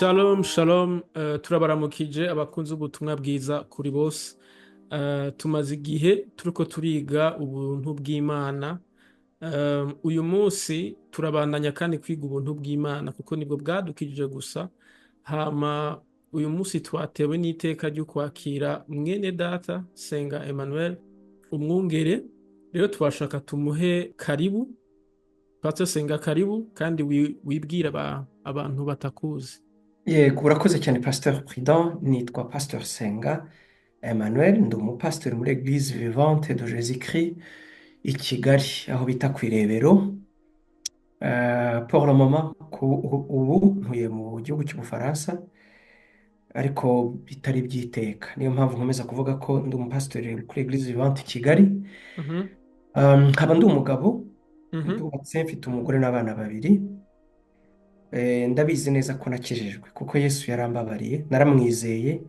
Shalom, shalom, turabaramukije abakunzi b'ubutumwa bwiza kuri bose. Tumaze igihe turiko turiga ubuntu bw'Imana. Uyu munsi turabandanya kandi kwiga ubuntu bw'Imana kuko nibwo bwadukijije gusa. Hama uyu munsi twatewe n'iteka ryo kwakira mwene data Senga Emmanuel, umwungere. Rero twashaka tumuhe karibu. Pastor Senga, karibu kandi wibwire abantu batakuzi. Yego, urakoze cyane, Pasteur Prudent. Nitwa Pasteur Senga Emmanuel, ndi umupasiteri muri Église Vivante de Jésus-Christ i Kigali, aho bita ku Irebero. Pour le moment, ubu ntuye mu gihugu cy'Ubufaransa, ariko bitari iby'iteka. Niyo mpamvu nkomeza kuvuga ko ndi umupasiteri kuri Église Vivante i Kigali. Nkaba ndi umugabo, ndubatse, mfite umugore n'abana babiri. Ndabizi neza ko nakijijwe kuko Yesu yarambabariye, naramwizeye.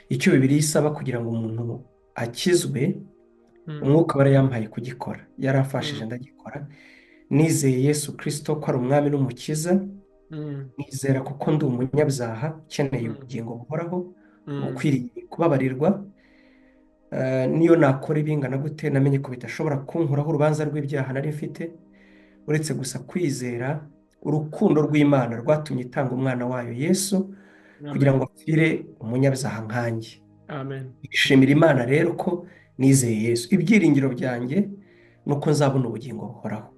Icyo Bibiliya isaba kugira ngo umuntu akizwe, Umwuka we yampaye kugikora, yaramfashije ndagikora. Nizeye Yesu Kirisito ko ari umwami n'umukiza, nizera kuko ndi umunyabyaha ukeneye ubugingo buhoraho, ukwiriye kubabarirwa. Niyo nakora ibingana gute, namenye ko bidashobora kunkuraho urubanza rw'ibyaha nari mfite, uretse gusa kwizera urukundo rw'Imana rwatumye itanga umwana wayo Yesu kugira Amen. ngo apfire umunyabyaha nkanjye. Amen. Nshimira Imana rero ko nizeye Yesu. Ibyiringiro byanjye ni uko nzabona ubugingo buhoraho.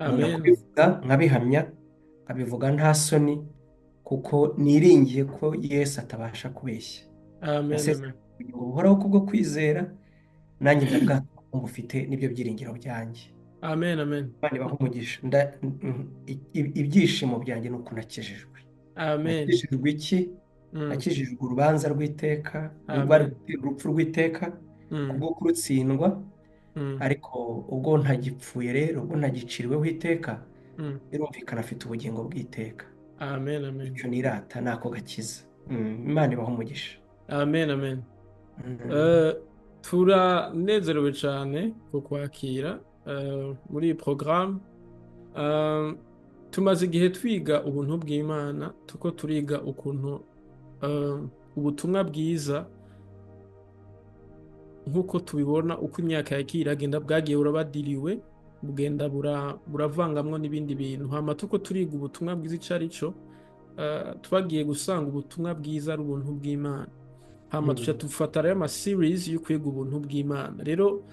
Nkunda Amen. kubivuga, nkabihamya, nkabivuga nta soni, kuko niringiye ko Yesu atabasha kubeshya. Amen. Yasezeranye Amen. ubugingo buhoraho kubwo kwizera, nanjye ndabwatura ko mbufite, n'ibyo byiringiro byanjye. Amen. Amen. Imana ibahe umugisha. Ibyishimo byanjye ni uko nakijijwe. Amen. Nakijijwe iki? Nakijijwe urubanza rw'iteka, rwari Amen. gutera urupfu rw'iteka kubwo kurutsindwa, ariko ubwo ntagipfuye rero, ubwo ntagiciriweho iteka, birumvikana afite ubugingo bw'iteka. Amen. Amen. Icyo nirata ni ako gakiza. Imana ibahe umugisha. Amen. Amen. Turanezerewe cyane kukwakira muri iyi porogaramu. Tumaze igihe twiga ubuntu bw'Imana, tuko turiga ukuntu ubutumwa bwiza nk'uko tubibona uko imyaka yagiye iragenda bwagiye burabadiriwe, bugenda buravangamwo n'ibindi bintu. Hama tuko turiga ubutumwa bwiza ico ari cyo, twagiye gusanga ubutumwa bwiza ari ubuntu bw'Imana. Hama tuca dufata rero ama series yo kwiga ubuntu bw'Imana. Rero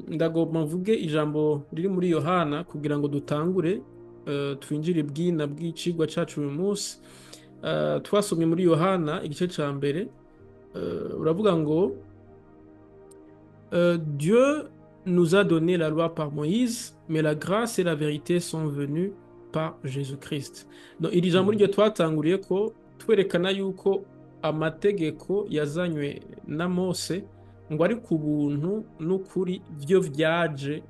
ndagomba mvuge ijambo riri muri Yohana kugira ngo dutangure, twinjire bwina bw'icigwa cacu uyu munsi. Twasomye muri Yohana igice ca mbere, uravuga ngo Dieu nous a donné la loi par Moïse, mais la grâce et la vérité sont venues par Jésus-Christ. Donc, iri jambo ryo twatanguriye ko twerekana yuko amategeko yazanywe na Mose, ngo ariko ubuntu n'ukuri byo vyaje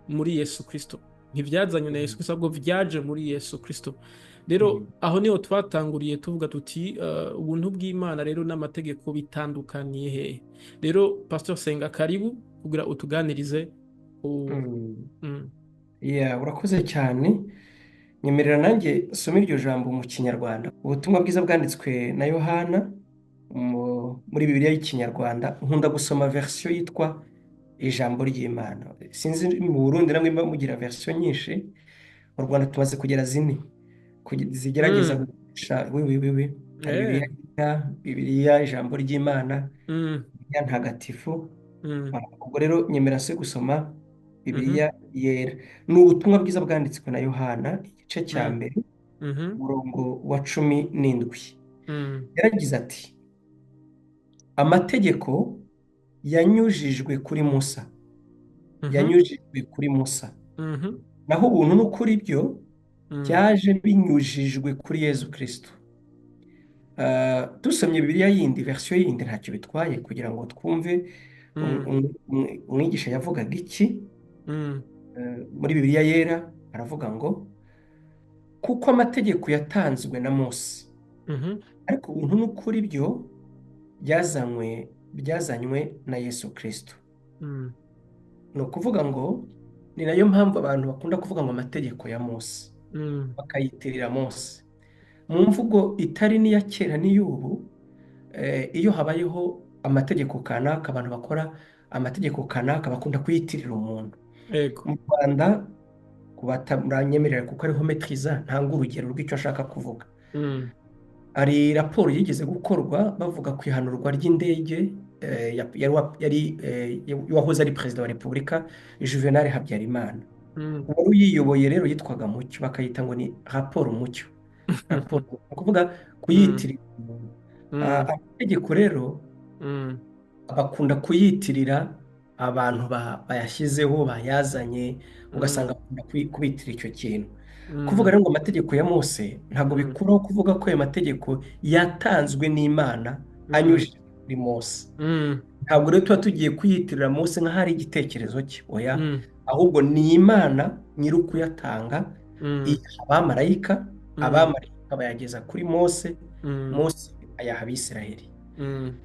muri Yesu Kristo. Ntivyazanywe na Yesu Kristo, ahubwo vyaje muri Yesu Kristo. Rero aho niho twatanguriye tuvuga tuti ubuntu bw'Imana rero n'amategeko bitandukaniye hehe? Rero Pastor Senga, karibu kugira utuganirize. Yeah, urakoze cyane. Nyemerera nanjye nsome iryo jambo mu Kinyarwanda. Ubutumwa bwiza bwanditswe na Yohana muri Bibiliya y'Ikinyarwanda. Nkunda gusoma version yitwa Ijambo ry'Imana. Sinzi mu Burundi namwe muba mugira version nyinshi, mu Rwanda tumaze kugera zine zigerageza gukoresha oui oui oui oui. Hari Bibiliya Yera, Bibiliya Ijambo ry'Imana, Bibiliya Ntagatifu. Ubwo rero nyemera se gusoma Bibiliya Yera. Ni ubutumwa bwiza bwanditswe na Yohana, igice cya mbere, umurongo wa 17. Yaragize ati: "Amategeko yanyujijwe kuri Musa, yanyujijwe kuri Musa, naho ubuntu n'ukuri byo byaje binyujijwe kuri Yezu Kristo." Dusomye Bibiliya yindi, version yindi, ntacyo bitwaye kugira ngo twumve umwigisha yavugaga iki. Muri Bibiliya Yera aravuga ngo: "Kuko amategeko yatanzwe na Mose, ariko ubuntu n'ukuri byo byazanywe na Yesu Kristo." Ni ukuvuga ngo ni nayo mpamvu abantu bakunda kuvuga ngo amategeko ya Mose, bakayitirira Mose. Mu mvugo itari n'iya kera n'iy'ubu, iyo habayeho amategeko kanaka, abantu bakora amategeko kanaka bakunda kuyitirira umuntu. Yego. Mu Rwanda, ku bataranyemerera kuko ariho maîtriza, ntanga urugero rw'icyo ashaka kuvuga. Hari raporo yigeze gukorwa bavuga ku ihanurwa ry'indege yari wahoze ari perezida wa Repubulika Juvenal Habyarimana. Uwari uyiyoboye rero yitwaga Mucyo, bakayita ngo ni raporo Mucyo. Raporo, ni ukuvuga kuyitirira umuntu. Amategeko rero bakunda kuyitirira abantu bayashyizeho, bayazanye, ugasanga bakunda kubitirira icyo kintu. Kuvuga rero ngo amategeko ya Mose ntabwo bikuraho kuvuga ko ayo mategeko yatanzwe n'Imana anyujije kuri Mose. Ntabwo rero tuba tugiye kuyitirira Mose nk'aho ari igitekerezo cye, oya, ahubwo ni Imana nyiri ukuyatanga, iyaha abamarayika, abamarayika bayageza kuri Mose, Mose ayaha Abisirayeli.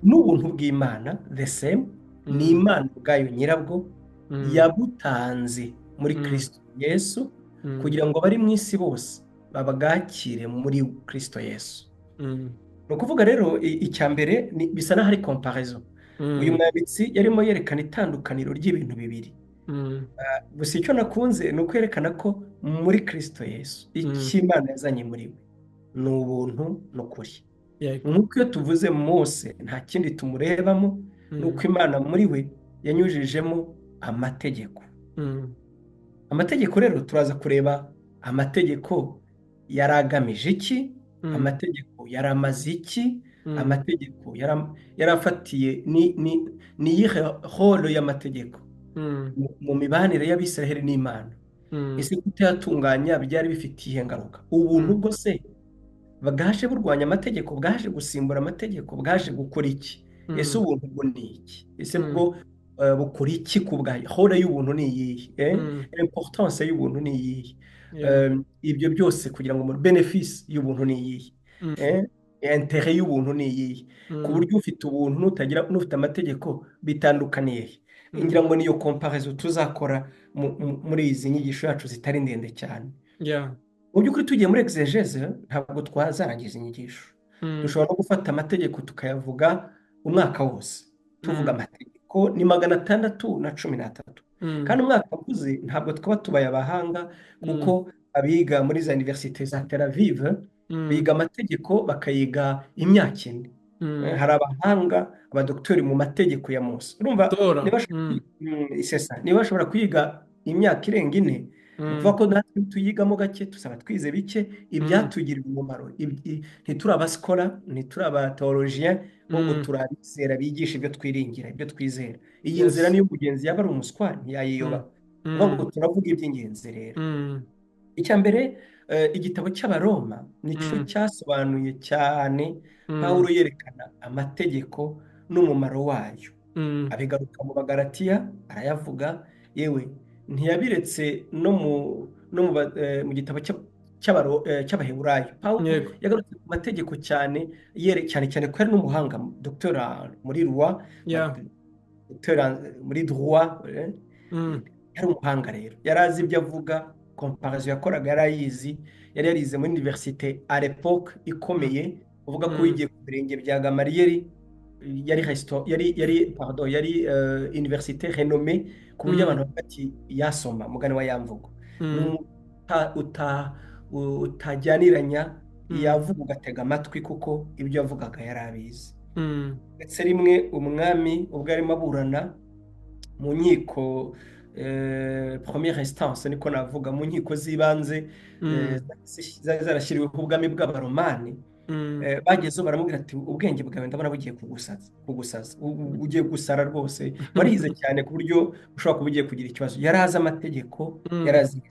N'ubuntu bw'Imana the same, ni Imana ubwayo nyirabwo yabutanze muri Kristo Yesu, kugira ngo abari mu isi bose babwakire muri Kristo Yesu. Ni ukuvuga rero icya mbere bisa n'aho ari comparaison. Uyu mwanditsi yarimo yerekana itandukaniro ry'ibintu bibiri. Gusa icyo nakunze ni ukwerekana ko muri Kristo Yesu icyo Imana yazanye muri we ni ubuntu n'ukuri. Nk'uko iyo tuvuze Mose nta kindi tumurebamo, ni uko Imana muri we yanyujijemo amategeko. Amategeko rero turaza kureba amategeko yari agamije iki, amategeko yari amaze iki, amategeko yari afatiye ni iyihe rôle y'amategeko mu mibanire y'Abisiraheli n'Imana. Ese kutayatunganya byari bifitiye iyihe ngaruka? Ubuntu bwo se bwaje burwanya amategeko, bwaje gusimbura amategeko, bwaje gukora iki? Ese ubuntu bwo ni iki? Ese bwo bukora iki ku bwayo? Rôle y'ubuntu ni iyihe? Importance y'ubuntu ni iyihe? Ibyo byose kugira ngo bénéfice y'ubuntu ni iyihe? Intérêt y'ubuntu ni iyihe? Ku buryo ufite ubuntu n'utagira, n'ufite amategeko bitandukaniye he? Ngira ngo niyo comparaison tuzakora muri izi nyigisho yacu zitari ndende cyane. Mu by'ukuri tugiye muri exégèse ntabwo twazarangiza inyigisho. Dushobora no gufata amategeko tukayavuga umwaka wose, tuvuga amategeko ni 613. Kandi umwaka ukuze ntabwo twaba tubaye abahanga, kuko abiga muri za université za Tel Aviv biga amategeko bakayiga imyaka 4. Hari abahanga, abadoktori mu mategeko ya Mose. Urumva c'est ça. Niba bashobora kwiga imyaka irenga 4, ni ukuvuga ko natwe tuyigamo gake, tuzaba twize bike ibyatugirira umumaro. Ntituri abasikora, ntituri abathéologien, ahubwo turi abizera bigisha ibyo twiringira, ibyo twizera. Iyi nzira niyo umugenzi yaba ari umuswa ntiyayiyoba. Ni ukuvuga ngo turavuga iby'ingenzi rero. Icya mbere, igitabo cy'Abaroma nicyo cyasobanuye cyane Pawulo yerekana amategeko n'umumaro wayo. Abigaruka mu Bagalatiya arayavuga, yewe ntiyabiretse no mu gitabo cy'Abaheburayo. Pawulo yagarutse ku mategeko cyane, cyane cyane ko yari n'umuhanga, docteur muri loi, docteur muri droit, yari umuhanga rero, yari azi ibyo avuga, comparaison yakoraga yari ayizi, yari yarize muri université à l'époque ikomeye, uvuga ko wigiye ku birenge bya Gamaliyeli, yari resto yari yari pardon yari université renommée, ku buryo abantu bavuga ati yasoma mugani wa yamvugo. Ni umuntu utajyaniranya, yavuga ugatega amatwi kuko ibyo yavugaga yari abizi. Ndetse rimwe umwami ubwo arimo aburana mu nkiko première instance, niko navuga, mu nkiko z'ibanze zari zarashyiriweho ubwami bw'Abaromani, bagezeho baramubwira ati: "Ubwenge bwawe ndabona bugiye kugusaza, ugiye gusara rwose, warize cyane ku buryo ushobora kuba ugiye kugira ikibazo." Yari azi amategeko, yari azi,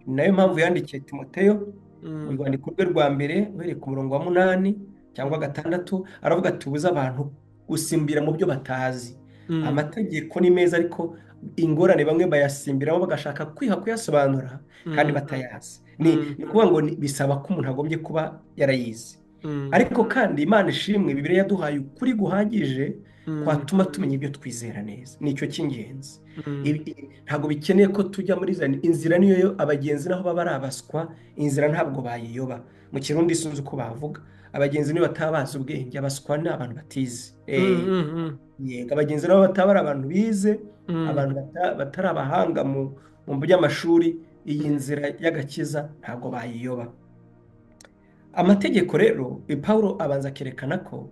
ni nayo mpamvu yandikiye Timoteyo mu rwandiko rwe rwa mbere, uhereye ku murongo wa 8 cyangwa 6, aravuga ati: "Ubuze abantu gusimbira mu byo batazi." Amategeko ni meza, ariko ingorane bamwe bayasimbiramo bagashaka kwiha kuyasobanura kandi batayazi. Ni ukuvuga ngo bisaba ko umuntu agombye kuba yarayize. Ariko kandi Imana ishimwe, Bibiliya yaduhaye ukuri guhagije kwatuma tumenya ibyo twizera neza. Nicyo cy'ingenzi. Ntabwo bikeneye ko tujya muri za inzira, niyo yo abagenzi naho baba ari abaswa, inzira ntabwo bayiyoba. Mu Kirundi sinzi uko bavuga, abagenzi nibo bataba bazi ubwenge, abaswa ni abantu batize. Yego, abagenzi nabo bataba ari abantu bize, abantu batari abahanga mu by'amashuri, iyi nzira y'agakiza ntabwo bayiyoba. Amategeko rero, Pawulo abanza akerekana ko,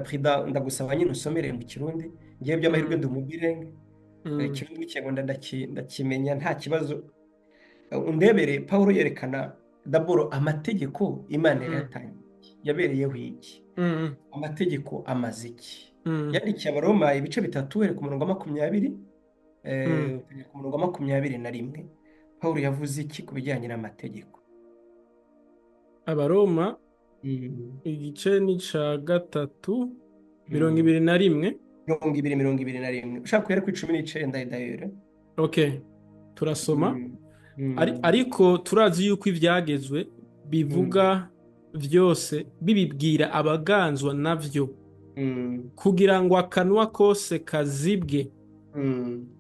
Prida, ndagusaba nyine usomere mu Kirundi, ngewe by'amahirwe ndi umubirenge, Ikirundi n'Ikinyarwanda ndakimenya nta kibazo. Undebere Pawulo yerekana daboro amategeko Imana yari yatangiye, yabereyeho iki? Amategeko amaze iki? Yandikiye Abaroma ibice 3 uhereye ku murongo wa 20, ukagera ku murongo wa 21. Pawulo yavuze iki ku bijyanye n'amategeko? Abaroma igice ni ca 3, 21. 20, 21. Ushaka guhera ku 19 dayere. Okay, turasoma. Ariko turazi yuko ivyagezwe bivuga vyose bibibwira abaganzwa navyo, kugira ngo akanwa kose kazibwe,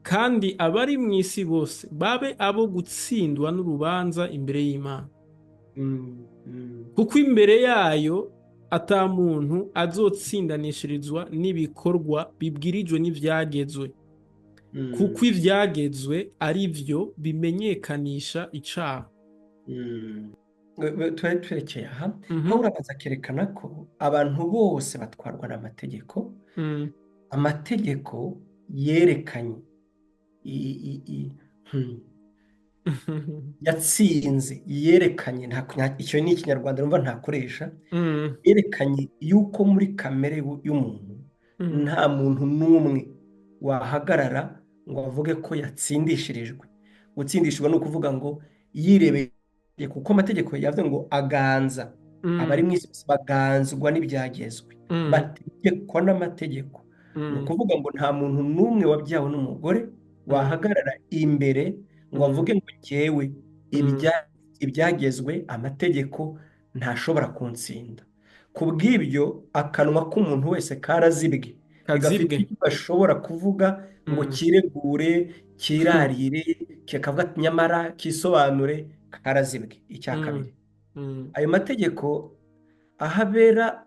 kandi abari mu isi bose babe abo gutsindwa n'urubanza imbere y'Imana. Kuko imbere yayo ata muntu azotsindanishirizwa n'ibikorwa bibwirijwe n'ivyagezwe, kuko ivyagezwe ari vyo bimenyekanisha icaha. Twari twerekeye aha. Pawulo abanza akerekana ko abantu bose batwarwa n'amategeko. Amategeko yerekanye yatsinze, yerekanye, icyo ni Ikinyarwanda numva ntakoresha, yerekanye yuko muri kamere y'umuntu nta muntu n'umwe wahagarara ngo avuge ko yatsindishirijwe. Gutsindishijwe ni ukuvuga ngo yirebeye, kuko amategeko yavuze ngo aganza, abari mu isi baganzwa n'ibyagezwe, bategekwa n'amategeko. Ni ukuvuga ngo nta muntu n'umwe wabyawe n'umugore wahagarara imbere ngo avuge ngo jyewe ibyagezwe, amategeko ntashobora kuntsinda. Ku bw'ibyo akanwa k'umuntu wese karazibwe, gafite icyo gashobora kuvuga ngo kiregure, kirarire, kikavuga ati nyamara kisobanure, karazibwe. Icya kabiri, ayo mategeko ahabera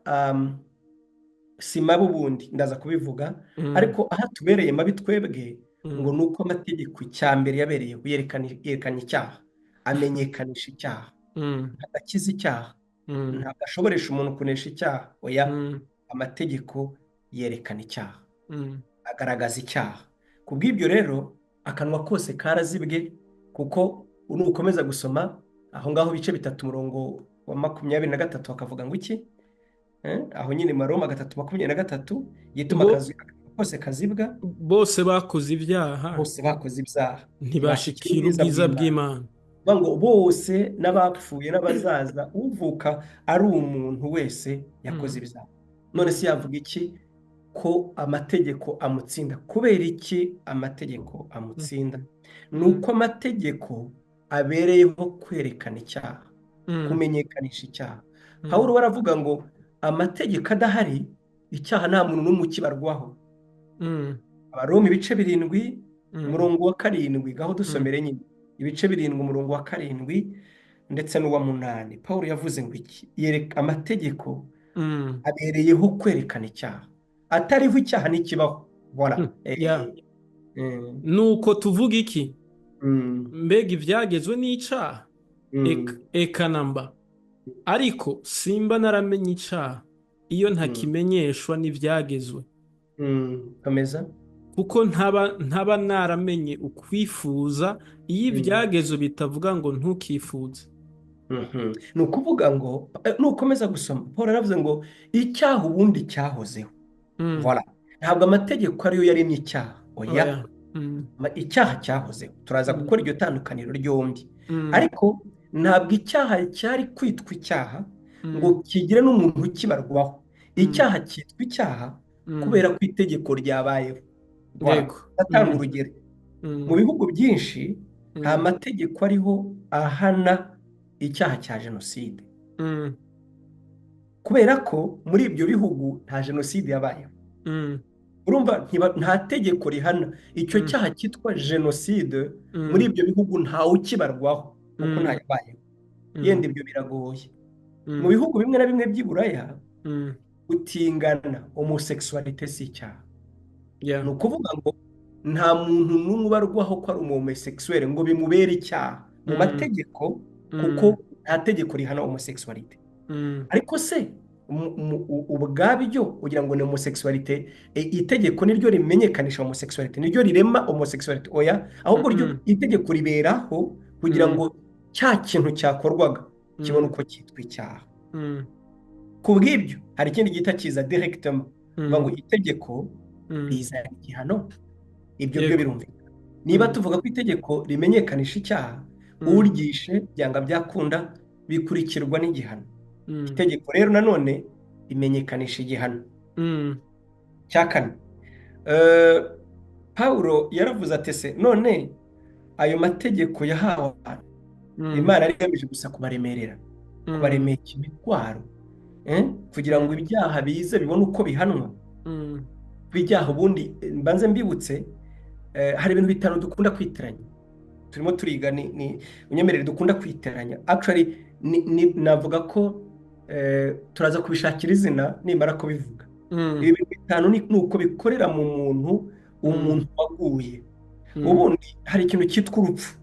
si mabi, ubundi ndaza kubivuga, ariko aho atubereye mabi twebwe ngo ni uko amategeko icya mbere yabereye yerekana icyaha, amenyekanisha icyaha, ntabwo akiza icyaha, ntabwo ashoboresha umuntu kunesha icyaha, oya, amategeko yerekana icyaha, agaragaza icyaha. Ku bw'ibyo rero akanwa kose karazibwe, kuko nukomeza gusoma aho ngaho ibice 3 umurongo wa 23 bakavuga ngo iki? Aho nyine Maroma 3:23, gituma akazi kose kazibwa, bose bakoze ibyaha, bose bakoze ibyaha ntibashikira ubwiza bw'Imana. Ngo bose n'abapfuye n'abazaza, uvuka ari umuntu wese yakoze ibyaha. None se yavuga iki ko amategeko amutsinda? Kubera iki amategeko amutsinda? Ni uko amategeko abereyeho kwerekana icyaha, kumenyekanisha icyaha. Pawulo baravuga ngo amategeko adahari, icyaha nta muntu n'umwe ukibarwaho. Abaroma ibice 7 umurongo wa 7, gaho dusomere nyine ibice 7 umurongo wa 7 ndetse n'uwa 8. Pawulo yavuze ngo iki? Yereka amategeko abereyeho kwerekana icyaha, atariho icyaha ntikibaho. Voilà. Nuko tuvuga iki? Mbega ibyagezwe n'icaha? Eka namba. Ariko simba naramenye icaha iyo ntakimenyeshwa n'ibyagezwe. Komeza. Kuko ntaba naramenye ukwifuza iyo ibyagezwe bitavuga ngo ntukifuze. Ni ukuvuga ngo nukomeza gusoma, Paul aravuze ngo icyaha ubundi cyahozeho. Voilà. Ntabwo amategeko ariyo yaremye icyaha, oya, icyaha cyahozeho. Turaza gukora iryo tandukaniro ryombi, ariko ntabwo icyaha cyari kwitwa icyaha ngo kigire n'umuntu ukibarwaho. Icyaha cyitwa icyaha kubera ko itegeko ryabayeho. Ndatanga urugero, mu bihugu byinshi nta mategeko ariho ahana icyaha cya jenoside. Kubera ko muri ibyo bihugu nta jenoside yabayeho. Urumva nta tegeko rihana icyo cyaha cyitwa jenoside muri ibyo bihugu ntawe ukibarwaho kuko ntayabayeho. Yenda ibyo biragoye. Mu bihugu bimwe na bimwe by'i Buraya gutingana, homosexualité, si icyaha. Ni ukuvuga ngo nta muntu n'umwe ubarwaho ko ari umu-homosexuel ngo bimubere icyaha mu mategeko, kuko nta tegeko rihana homosexualité. Ariko se ubwabyo ugira ngo ni homosexualité, itegeko niryo rimenyekanisha homosexualité, niryo rirema homosexualité? Oya, ahubwo ryo itegeko riberaho kugira ngo cya kintu cyakorwaga kibone uko cyitwa icyaha. Ku bw'ibyo hari ikindi gihita kiza directement, kuvuga ngo itegeko rizana igihano. Ibyo byo birumvikana. Niba tuvuga ko itegeko rimenyekanisha icyaha, uryishe byanga byakunda bikurikirwa n'igihano. Itegeko rero nanone rimenyekanisha igihano. Cya kane, Pawulo yaravuze ati: "Se none ayo mategeko yahawe abantu, Imana yari igamije gusa kubaremerera, kubaremesha imitwaro, kugira ngo ibyaha bize bibone uko bihanwa?" Ibyaha ubundi, mbanze mbibutse, hari ibintu bitanu dukunda kwitiranya turimo turiga. Ni unyemerere, dukunda kwitiranya actually, navuga ko turaza kubishakira izina nimara kubivuga. Ibi bintu bitanu ni uko bikorera mu muntu, umuntu waguye. Ubundi hari ikintu cyitwa urupfu.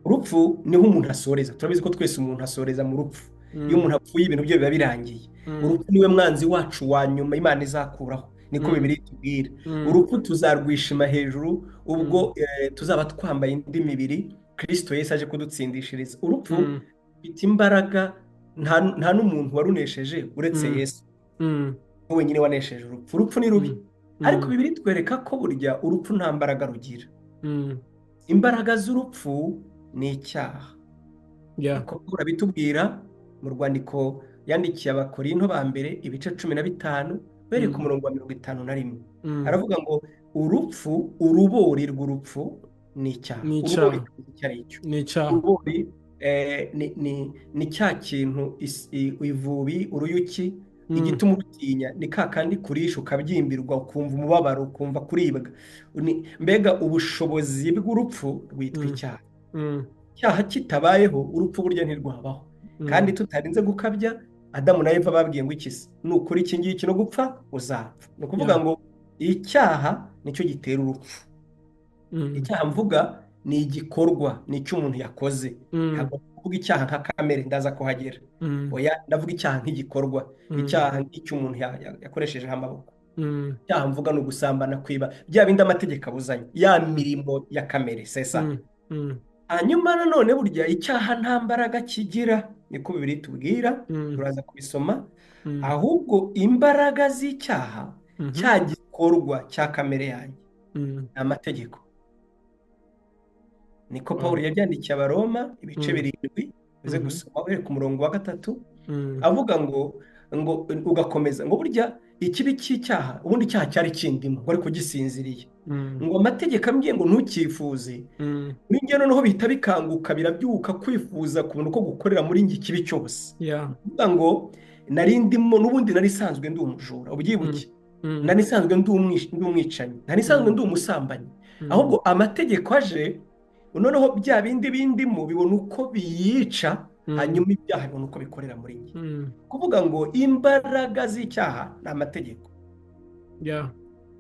Urupfu niho umuntu asoreza. Turabizi ko twese umuntu asoreza mu rupfu. Iyo umuntu apfuye, ibintu bye biba birangiye. Urupfu niwe mwanzi wacu wa nyuma Imana izakuraho, niko Bibiliya itubwira. Urupfu tuzarwishima hejuru ubwo tuzaba twambaye indi mibiri, Kirisito Yesu aje kudutsindishiriza. Urupfu rufite imbaraga, nta n'umuntu warunesheje uretse Yesu wenyine wanesheje urupfu. Urupfu ni rubi, ariko Bibiliya itwereka ko burya urupfu nta mbaraga rugira. Imbaraga z'urupfu ni icyaha. Niko urabitubwira mu rwandiko yandikiye Abakorinto ba mbere, ibice 15, bereka umurongo wa 51. Aravuga ngo urupfu, urubori rw'urupfu ni icyaha. Ni Urubori icyaha. Tuzi icyo ari cyo. Ni icyaha. Urubori ni cya kintu ivubi, uruyuki. Igituma urutinya ni ka kandi kurisha ukabyimbirwa, ukumva umubabaro, ukumva kuribwa. Mbega ubushobozi bw'urupfu rwitwa icyaha. Icyaha kitabayeho, urupfu burya ntirwabaho. Kandi tutarinze gukabya, Adamu na Eva babwiye ngo iki se? "Nukora iki ngiki no gupfa uzapfa." Ni ukuvuga ngo icyaha nicyo gitera urupfu. Icyaha mvuga ni igikorwa, ni icyo umuntu yakoze. Ntabwo kuvuga icyaha nka kamere, ndaza kuhagera. Oya, ndavuga icyaha nk'igikorwa, icyaha nk'icyo umuntu yakoreshejeho amaboko. Icyaha mvuga ni ugusambana, kwiba, bya bindi amategeko abuzanya, ya mirimo ya kamere sesa. Hanyuma nanone burya icyaha nta mbaraga kigira, niko Bibiliya itubwira. Turaza kubisoma. Ahubwo imbaraga z'icyaha, cya gikorwa cya kamere yanjye, ni amategeko. Niko Pawulo yabyandikiye Abaroma, ibice 7, uze gusoma uhereye ku murongo wa 3. Avuga ngo ugakomeza ngo burya ikibi cy'icyaha, ubundi icyaha cyari kindimo ngo ariko gisinziriye, ngo amategeko ambwiye ngo ntucyifuze, muri njye noneho bihita bikanguka, birabyuka, kwifuza kubona uko gukorera muri njye ikibi cyose. Kuvuga ngo nari ndimo n'ubundi, nari isanzwe ndi umujura, ubyibuke, nari isanzwe ndi umwicanyi, nari isanzwe ndi umusambanyi. Ahubwo amategeko aje, noneho bya bindi bindimo bibona uko biyica, hanyuma ibyaha bibona uko bikorera muri njye. Kuvuga ngo imbaraga z'icyaha ni amategeko.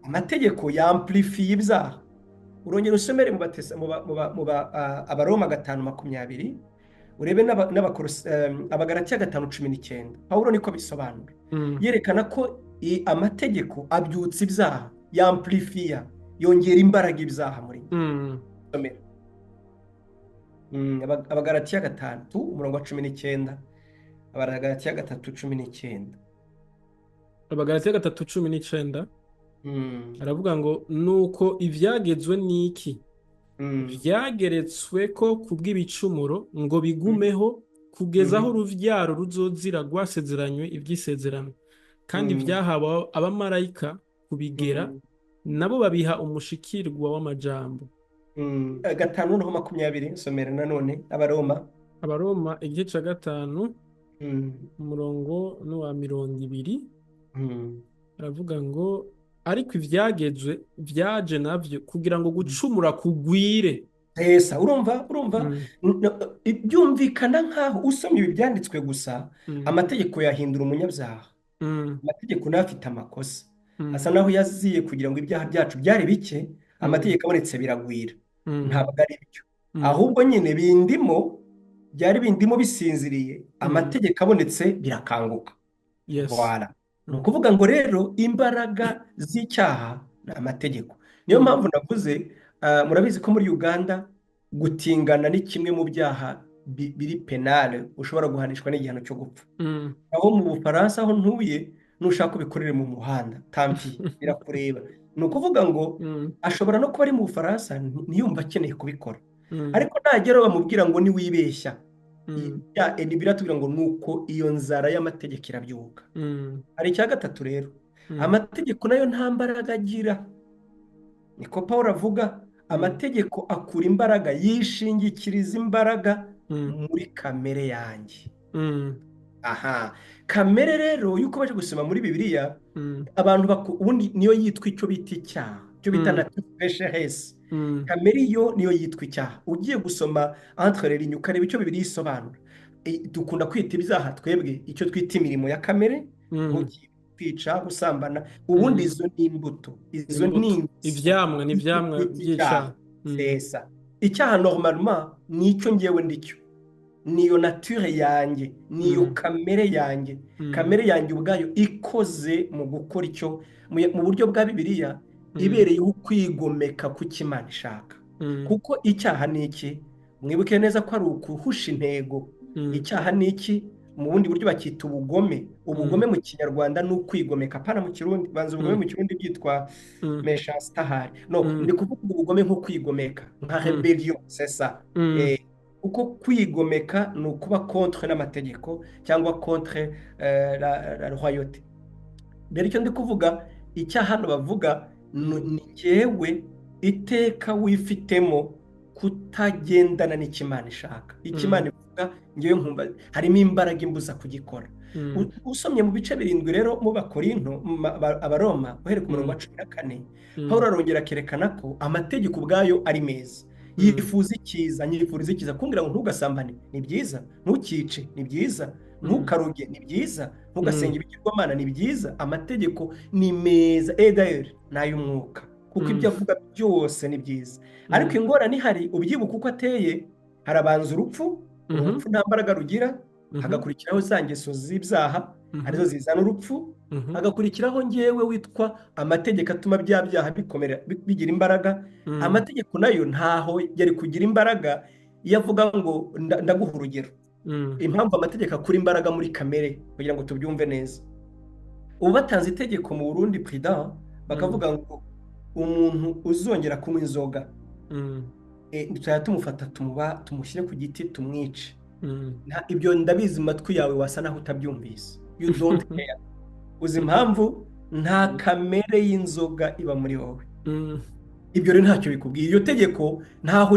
Amategeko yampurifiye ibyaha. Urongera usomere mu Batesa- mu ba- mu ba- mu ba- ah, Abaroma 5:20, urebe Abagalatiya 5:19. Pawulo niko bisobanura, yerekana ko amategeko abyutsa ibyaha, yampurifiya, yongera imbaraga ibyaha muri njye. Somera. Abagalatiya 3 umurongo wa 19, Abagalatiya 3:19. Abagalatiya 3:19. Aravuga ngo: "Nuko ivyagezwe n'iki? Vyageretswe ko kubw'ibicumuro ngo bigumeho kugeza aho uruvyaro ruzozira rwasezeranywe ivy'isezerano, kandi vyahawe abamarayika kubigera, nabo babiha umushikirwa w'amajambo." 5 noneho 20, somera nanone Abaroma. Abaroma igice ca 5. Umurongo n'uwa 20. Aravuga ngo: "Ariko ivyagezwe vyaje navyo kugira ngo gucumura kugwire." Esa urumva byumvikana nkaho usomye ibi byanditswe gusa, amategeko yahindura umunyabyaha. Amategeko nayo afite amakosa, asa naho yaziye kugira ngo ibyaha byacu byari bike, amategeko abonetse biragwira. Ntabwo ari byo, ahubwo nyine bindimo, byari bindimo bisinziriye, amategeko abonetse birakanguka. Voilà. Ni ukuvuga ngo rero imbaraga z'icyaha ni amategeko. Niyo mpamvu navuze, murabizi ko muri Uganda gutingana ni kimwe mu byaha biri pénal, ushobora guhanishwa n'igihano cyo gupfa. Aho mu Bufaransa aho ntuye, nushaka ubikorere mu muhanda, tant pis, birakureba. Ni ukuvuga ngo ashobora no kuba ari mu Bufaransa ntiyumve akeneye kubikora, ariko nagera bamubwira ngo niwibeshya, biratubwira ngo nuko iyo nzara y'amategeko irabyuka. Hari icya gatatu rero, amategeko nayo nta mbaraga agira, niko Paul avuga. Amategeko akura imbaraga, yishingikiriza imbaraga muri kamere yanjye. Aha kamere rero, iyo ukomeje gusoma muri Bibiliya, abantu ubundi niyo yitwa icyo bita icyaha, icyo bita nature pécheresse. Kamere iyo niyo yitwa icyaha. Ugiye gusoma entre les lignes, ukareba icyo Bibiliya isobanura, dukunda kwita ibyaha twebwe icyo twita imirimo ya kamere, nko kwica, gusambana. Ubundi izo ni imbuto, izo ni Imbuto. ingeso Ivyamwa ni z'icyo ivyamwa twita icyaha. vy'icyaha. Sesa icyaha normalement ni icyo ngewe ndicyo, niyo nature yanjye, niyo kamere yanjye. Kamere yanjye ubwayo ikoze mu gukora icyo mu buryo bwa Bibiliya ibereyeho kwigomeka ku cyo Imana ishaka. Kuko icyaha ni iki? Mwibuke neza ko ari ukuhusha intego. Icyaha ni iki? Mu bundi buryo bacyita ubugome. Ubugome mu Kinyarwanda ni ukwigomeka, apana mu Kirundi. Banza ubugome mu Kirundi byitwa méchanceté ahari. No ndi kuvuga ubugome nko kwigomeka, nka rébellion, c'est ça. Kuko kwigomeka ni ukuba contre n'amategeko cyangwa contre la royauté. Rero icyo ndi kuvuga, icyaha hano bavuga ni njyewe iteka wifitemo kutagendana n'icyo Imana ishaka. Icyo Imana ivuga, ngewe nkumva harimo imbaraga imbuza kugikora. Usomye mu bice 7 rero mu Bakorinto, Abaroma, uhereye ku murongo wa 14, Pawulo arongera akerekana ko amategeko ubwayo ari meza. Yifuza icyiza, nyifuriza icyiza. Kumbwira ngo ntugasambane ni byiza, ntukice ni byiza, ntukaroge ni byiza, ntugasenge ibigirwamana ni byiza. Amategeko ni meza, et d'ailleurs ni ay'umwuka, kuko ibyo avuga byose ni byiza. Ariko ingorane ihari, ubyibuka uko ateye, harabanza urupfu. Urupfu nta mbaraga rugira. Hagakurikiraho za ngeso z'ibyaha, arizo zizana urupfu. Hagakurikiraho ngewe witwa amategeko atuma bya byaha bikomera, bigira imbaraga. Amategeko nayo ntaho yari kugira imbaraga iyo avuga ngo ndaguha urugero. Impamvu amategeko akura imbaraga muri kamere, kugira ngo tubyumve neza, ubu batanze itegeko mu Burundi, Prudent, bakavuga ngo umuntu uzongera kunywa inzoga, tuzajya tumufata tumuba tumushyire ku giti tumwice. Ibyo ndabizi mu matwi yawe wasa naho utabyumvise, you don't care. Uzi impamvu? Nta kamere y'inzoga iba muri wowe. Ibyo rero ntacyo bikubwiye. Iryo tegeko ntaho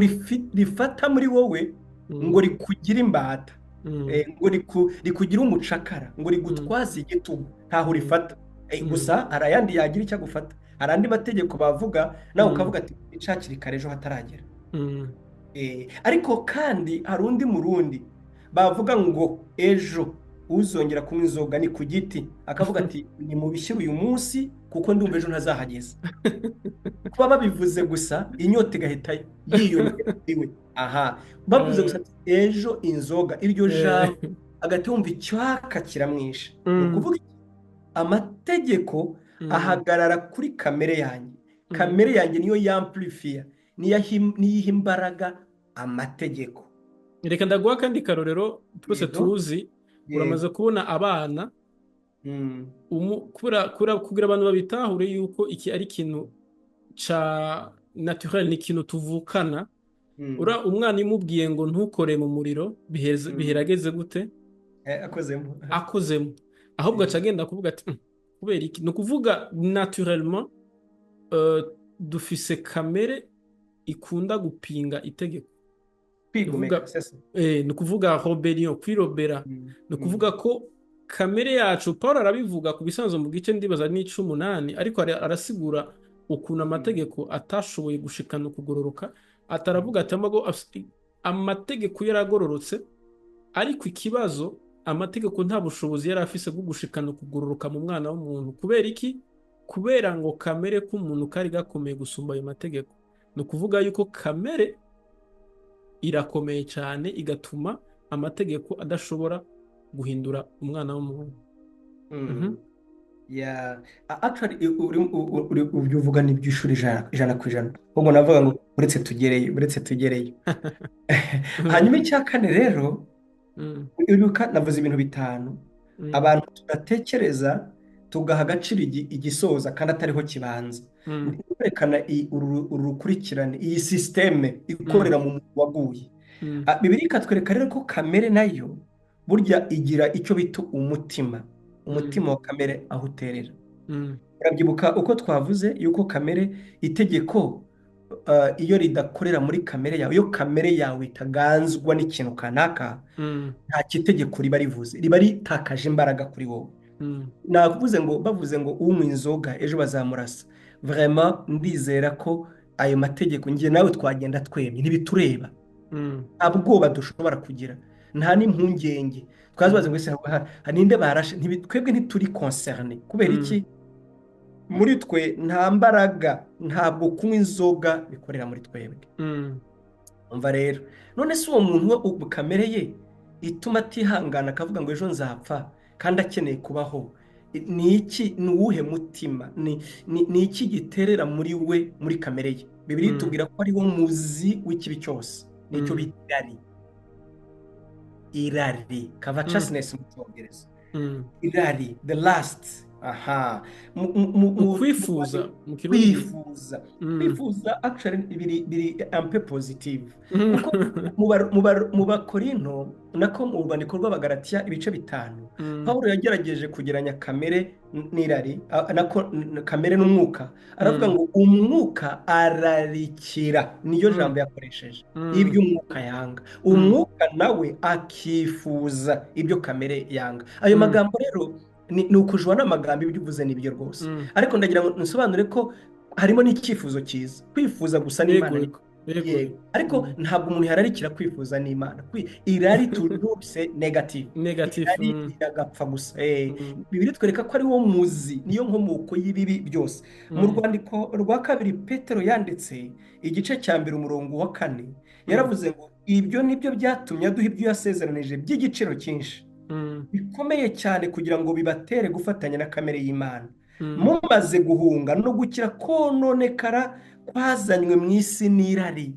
rifata muri wowe ngo rikugire imbata, ngo rikugire umucakara, ngo rigutwaze igitugu, ntaho rifata. Gusa hari ayandi yagira icyo agufata, hari andi mategeko bavuga nawe ukavuga ati icakiri kare ejo hataragera. Ariko kandi hari undi Murundi bavuga ngo ejo uzongera kunywa inzoga ni ku giti, akavuga ati nimubishyire uyu munsi kuko ndumva ejo ntazahageza. Kuba babivuze gusa, inyota igahita yiyongera iwe. Aha bavuze gusa ati ejo inzoga, iryo jambo agahita yumva icyaka kiramwishe. Ni ukuvuga iki? Amategeko ahagarara kuri kamere yanjye. Kamere yanjye niyo yamplifiya, niyo iha imbaraga amategeko. Reka ndaguha akandi karorero twese tuzi. Uramaze kubona abana, kugira abantu babitahure yuko iki ari ikintu ca naturel, ni ikintu tuvukana. Ura umwana iyo umubwiye ngo ntukore mu muriro, biherageze gute? Akozemo. Akozemo, ahubwo aca agenda kuvuga ati: Kubera iki?" Ni ukuvuga naturellement, dufise kamere ikunda gupinga itegeko. Kwigomeka, Kuvuga c'est ça. Ni ukuvuga rébellion, kwirobera. Ni ukuvuga ko kamere yacu, Paul arabivuga ku bisanzwe mu gice ndibaza n'ic'umunani, ariko arasigura ukuntu amategeko atashoboye gushikana ukugororoka. Ataravuga ati amategeko yaragororotse, ariko ikibazo amategeko nta bushobozi yari afise bwo gushikana ukugororoka mu mwana w'umuntu. Kubera iki? Kubera ngo kamere k'umuntu kari gakomeye gusumba ayo mategeko. Ni ukuvuga yuko kamere irakomeye cyane, igatuma amategeko adashobora guhindura umwana w'umuntu. Yeah. Actually, ibyo uvuga ni iby'ishuri 100%. Ahubwo navuga ngo uretse tugereyo, uretse tugereyo. Hanyuma icya kane rero, uribuka navuze ibintu bitanu. Abantu tudatekereza, tugaha agaciro igisoza kandi atariho kibanza. Ndi kwerekana uru rukurikirane, iyi système ikorera mu muntu waguye. Bibiliya ikatwereka rero ko kamere nayo burya igira icyo bita umutima, umutima wa kamere aho uterera. Urabyibuka uko twavuze yuko kamere, itegeko iyo ridakorera muri kamere yawe, iyo kamere yawe itaganzwa n'ikintu kanaka, nta kitegeko riba rivuze, riba ritakaje imbaraga kuri wowe. Navuze ngo bavuze ngo unywa inzoga ejo bazamurasa, vraiment ndizera ko ayo mategeko njye nawe twagenda twemye, ntibitureba. Nta bwoba dushobora kugira, nta n'impungenge twazibaza ngo ese ninde barashe? Twebwe ntituri concernés. Kubera iki? Muri twe nta mbaraga, ntabwo kunywa inzoga bikorera muri twebwe. Umva rero, none se uwo muntu we ubu kamere ye ituma atihangana akavuga ngo ejo nzapfa kandi akeneye kubaho, ni iki? Ni uwuhe mutima? Ni iki giterera muri we, muri kamere ye? Bibiliya itubwira ko ari wo muzi w'ikibi cyose, nicyo bita irari, irari, covetousness mu Cyongereza, irari, the lust. Aha Ukwifuza mu Kirundi. Kwifuza. Kwifuza actually biri un peu positive, kuko mu Bakorinto, nako mu rwandiko rw'Abagalatiya ibice 5, Pawulo yagerageje kugeranya kamere n'irari, nako kamere n'umwuka. Aravuga ngo umwuka ararikira, niyo jambo yakoresheje, ibyo umwuka yanga, umwuka nawe akifuza ibyo kamere yanga. Ayo magambo rero ni ukujwa n'amagambo, ibyo uvuze nibyo rwose, ariko ndagira ngo nsobanure ko harimo n'icyifuzo cyiza, kwifuza gusa n'Imana. Yego. Yego, ariko ntabwo umuntu yararikira kwifuza n'Imana. Irari toujours c'est négatif. Négatif. Irari iragapfa gusa. Bibiliya itwereka ko ari wo muzi, niyo nkomoko y'ibibi byose. Mu rwandiko rwa kabiri Petero yanditse, igice cya mbere umurongo wa 4, yaravuze ngo ibyo nibyo byatumye aduha ibyo yasezeranije by'igiciro cyinshi bikomeye cyane, kugira ngo bibatere gufatanya na kamere y'Imana, mumaze guhunga no gukira kononekara kwazanywe mu isi n'irari.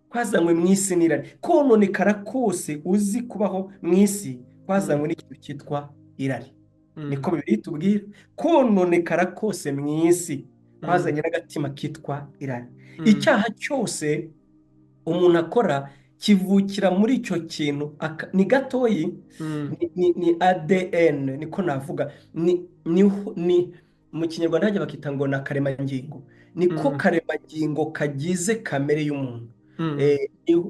Kwazanywe mu isi n'irari. Kononekara kose uzi kubaho mu isi kwazanywe n'ikintu cyitwa irari. Niko Bibiliya itubwira, kononekara kose mu isi kwazanye n'agatima kitwa irari. Icyaha cyose umuntu akora kivukira muri icyo kintu, ni gatoyi, ni ADN niko navuga, ni mu Kinyarwanda hajya bakita ngo ni akaremangingo, niko karemangingo kagize kamere y'umuntu.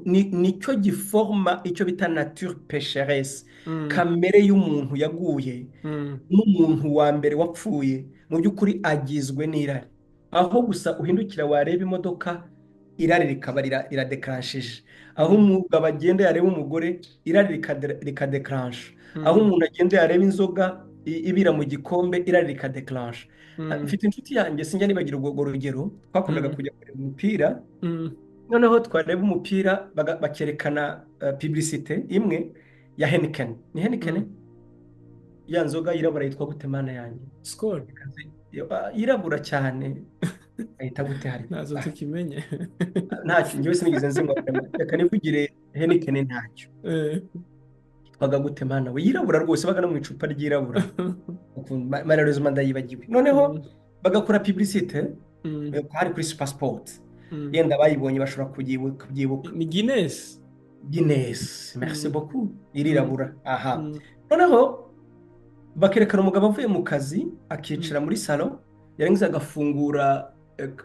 Nicyo giforma icyo bita nature pécheresse, kamere y'umuntu yaguye. N'umuntu wa mbere wapfuye mu by'ukuri agizwe n'irari. Aho gusa uhindukira wareba imodoka, irari rikaba riradeclenchije. Aho umugabo agenda yareba umugore, irari rikadeclenche. Aho umuntu agenda yareba inzoga ibira mu gikombe, irari rikadeclenche. Mfite inshuti yanjye, sinjya nibagira urwo rugero. Twakundaga kujya kureba umupira, noneho twareba umupira bakerekana publicité imwe ya Heineken. Ni Heineken? Ya nzoga yirabura yitwa gute, mana yanjye? Skol. Yirabura cyane ayita gute hari? Ntazo tukimenye. Ntacyo, njyewe sinigeze nzinywa, reka nivugire Heineken ntacyo. Yitwaga gute, mana we? Yirabura rwose, baga no mu icupa ryirabura. Malheureusement ndayibagiwe. Noneho bagakora publicité, hari kuri Super Sport, yenda bayibonye bashobora kubyibuka. Ni Guinness. Guinness, merci beaucoup. Irirabura aha. Noneho bakerekana umugabo avuye mu kazi, akicara muri salon, yarangiza agafungura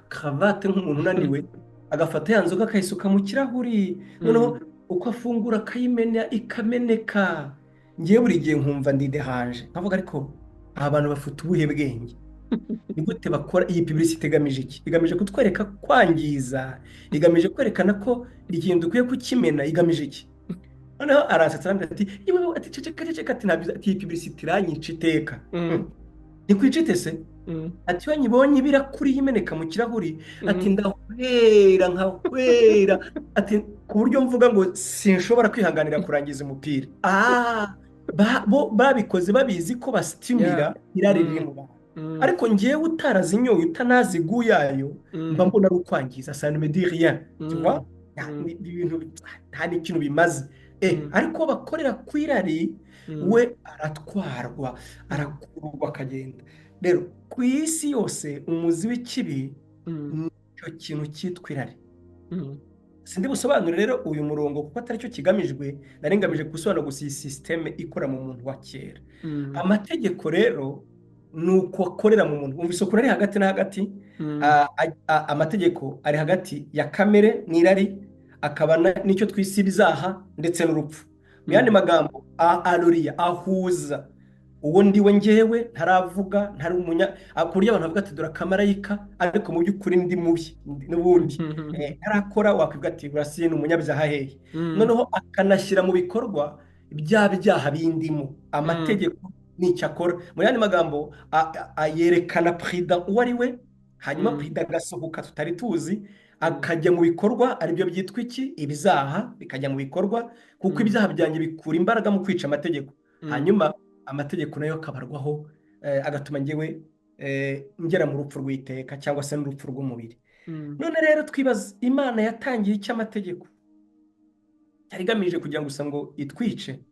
cravate nk'umuntu unaniwe. Agafata ya nzoga akayisuka mu kirahuri, noneho uko afungura akayimena ikameneka. Ngewe buri gihe nkumva ndidehanje, nkavuga ariko aba bantu bafite ubuhe bwenge? Ni gute bakora iyi publicité? Igamije iki? Igamije kutwereka kwangiza, igamije kwerekana ko ikintu dukwiye kukimena, igamije iki? Noneho aransetsa, arambwira ati: "Yewe," ati: "Ceceka, ceceka," ati: "Ntabwo," ati: "Iyi publicité iranyica iteka." Ntikwicite se? Ati: "Iyo nyibonye ibirakuri imeneka mu kirahuri," ati, "ndahwera nkahwera," ati, "ku buryo mvuga ngo sinshobora kwihanganira kurangiza umupira." Bo babikoze babizi ko basitimira irari riri mu bantu, ariko ngewe utarazinyoye, utanazi goût yayo, mba mbona ari ukwangiza. Ça ne me dit rien, tu vois? Ni ibintu nta n'ikintu bimaze. Ariko bakorera ku irari, we aratwarwa, arakururwa, akagenda. Rero ku isi yose umuzi w'ikibi ni icyo kintu cyitwa irari. Sindi busobanure rero uyu murongo kuko atari cyo kigamijwe, nari ngamije gusobanura gusa iyi système ikora mu muntu wa kera. Amategeko rero ni uko akorera mu muntu. Wumva isuku ari hagati na hagati. Amategeko ari hagati ya kamere n'irari, akaba n'icyo twise ibyaha ndetse n'urupfu. Mu yandi magambo, aroriya ahuza uwo ndiwe ngewe ntaravuga, ntari umunya, ku buryo abantu bavuga ati: "Dore akamarayika," ariko mu by'ukuri ndi mubi n'ubundi. Ntarakora, wakwivuga ati: "Burasiye ni umunyabyaha hehe?" Noneho akanashyira mu bikorwa bya byaha bindimo. Amategeko nicyo akora. Mu yandi magambo, yerekana Prida uwo ari we, hanyuma Prida agasohoka tutari tuzi, akajya mu bikorwa, aribyo byitwa iki? Ibyaha bikajya mu bikorwa, kuko ibyaha byanjye bikura imbaraga mu kwica amategeko. Hanyuma amategeko nayo akabarwaho, agatuma ngewe ngera mu rupfu rw'iteka cyangwa se n'urupfu rw'umubiri. None rero twibaza, Imana yatangiye icyo amategeko yari igamije kugira ngo gusa ngo itwice?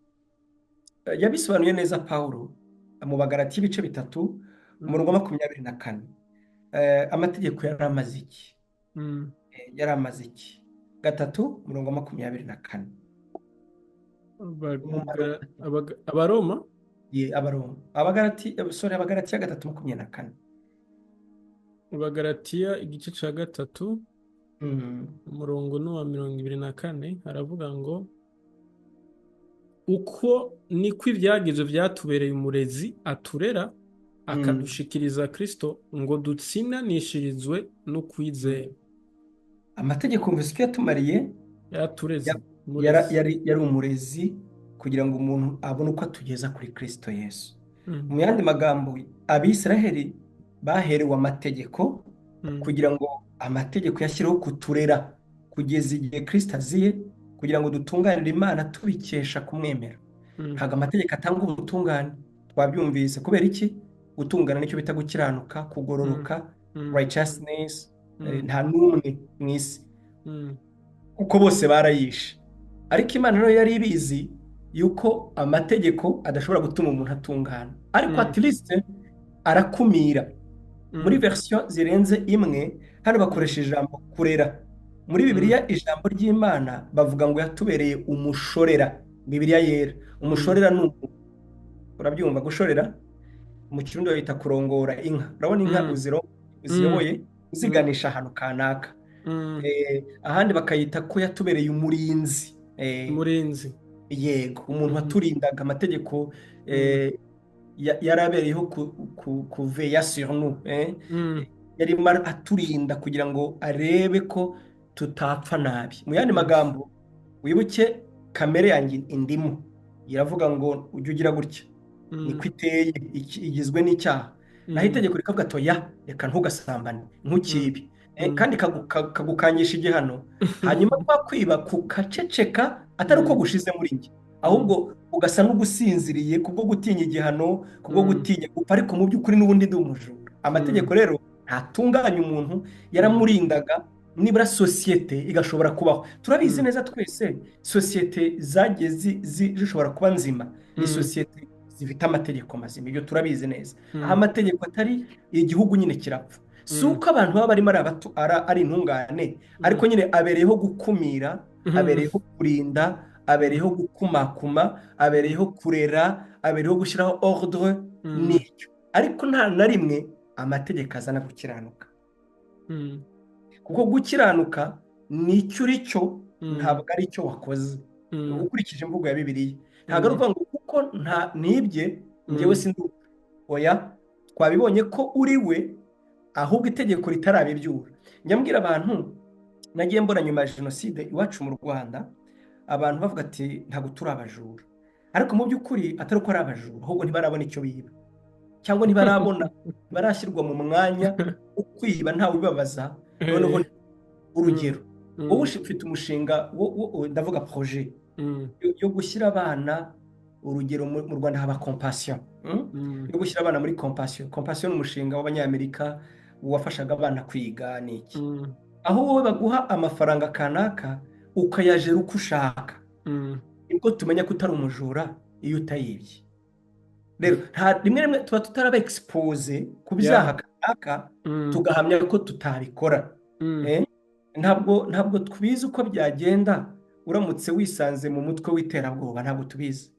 Yabisobanuye neza Pawulo mu Bagalati ibice 3, umurongo wa 24. Amategeko yari amaze iki? Yari amaze iki? 3, umurongo wa 24. Umumaro. Abaroma? Ye, Abaroma, Abagalati, sorry, Abagalatiya 3, 24. Abagalatiya igice cya 3, umurongo ni uwa 24, aravuga ngo: "Uko niko ibyagizo byatubereye umurezi aturera, akadushikiriza Kristo ngo dutsinanishirizwe no kwizera." Amategeko mvuze icyo yatumariye. Yatureze, umurezi. Yari umurezi kugira ngo umuntu abone uko atugeza kuri Kristo Yesu. Mu yandi magambo, Abisiraheli baherewe amategeko kugira ngo amategeko yashyiriweho kuturera kugeza igihe Kristo aziye, kugira ngo dutunganire Imana tubikesha kumwemera. Ntabwo amategeko atanga ubutungane, twabyumvise. Kubera iki? Gutungana nicyo bita gukiranuka, kugororoka, righteousness. Nta n'umwe mu isi, kuko bose barayishe. Ariko Imana rero yari ibizi yuko amategeko adashobora gutuma umuntu atungana, ariko at least arakumira. Muri version zirenze imwe hano bakoresha ijambo kurera. Muri Bibiliya, ijambo ry'Imana, bavuga ngo yatubereye umushorera. Bibiliya Yera, umushorera ni umuntu, urabyumva? Gushorera mu Kirundi bayita kurongora inka. Urabona inka uziyoboye, uziganisha ahantu kanaka. Ahandi bakayita ko yatubereye umurinzi. Umurinzi. Yego, umuntu waturindaga amategeko. Yari abereyeho kuveiller sur nous. Yarimo aturinda kugira ngo arebe ko tutapfa nabi. Mu yandi magambo, wibuke kamere yanjye indimu iravuga ngo ujye ugira gutya, niko iteye, igizwe n'icyaha. Naho itegeko rikavuga ati: "Oya, reka, ntugasambane, ntukibe." Kandi kagukangisha igihano. Hanyuma kwa kwiba kukaceceka, atari uko gushize muri njye, ahubwo ugasa n'ugusinziriye kubwo gutinya igihano, kubwo gutinya gupfa, ariko mu by'ukuri n'ubundi ndi umujura. Amategeko rero ntatunganya umuntu, yaramurindaga nibura sosiyete igashobora kubaho. Turabizi neza twese, sosiyete zagiye zishobora kuba nzima ni sosiyete zifite amategeko mazima. Ibyo turabizi neza. Aho amategeko atari, igihugu nyine kirapfa. Si uko abantu baba barimo ari intungane, ariko nyine abereyeho gukumira, abereyeho kurinda, abereyeho gukumakuma, abereyeho kurera, abereyeho gushyiraho ordre. Nicyo. Ariko nta na rimwe amategeko azana gukiranuka, kuko gukiranuka Ni icyo uri cyo, ntabwo ari icyo wakoze. Ukurikije imvugo ya Bibiliya, ntabwo ari ukuvuga ngo kuko nta nibye njyewe sindi. Oya, twabibonye ko uri we, ahubwo itegeko ritarabibyura. Njya mbwira abantu, nagiye mbona nyuma ya jenoside iwacu mu Rwanda, abantu bavuga ati ntabwo turi abajura, ariko mu by'ukuri atari uko ari abajura, ahubwo ntibarabona icyo biba, cyangwa ntibarabona, barashyirwa mu mwanya wo kwiba ntawe ubibabaza. Noneho urugero, wowe ufite umushinga, ndavuga projet yo gushyira abana, urugero mu Rwanda haba Compassion, yo gushyira abana muri Compassion. Compassion ni umushinga w'Abanyamerika wafashaga abana kwiga n'iki, aho wowe baguha amafaranga kanaka ukayajera uko ushaka. Nibwo tumenya ko utari umujura iyo utayibye. Rero rimwe rimwe tuba tutaraba exposé ku byaha kanaka, tugahamya ko tutabikora. Ntabwo tubizi uko byagenda uramutse wisanze mu mutwe w'iterabwoba, ntabwo tubizi.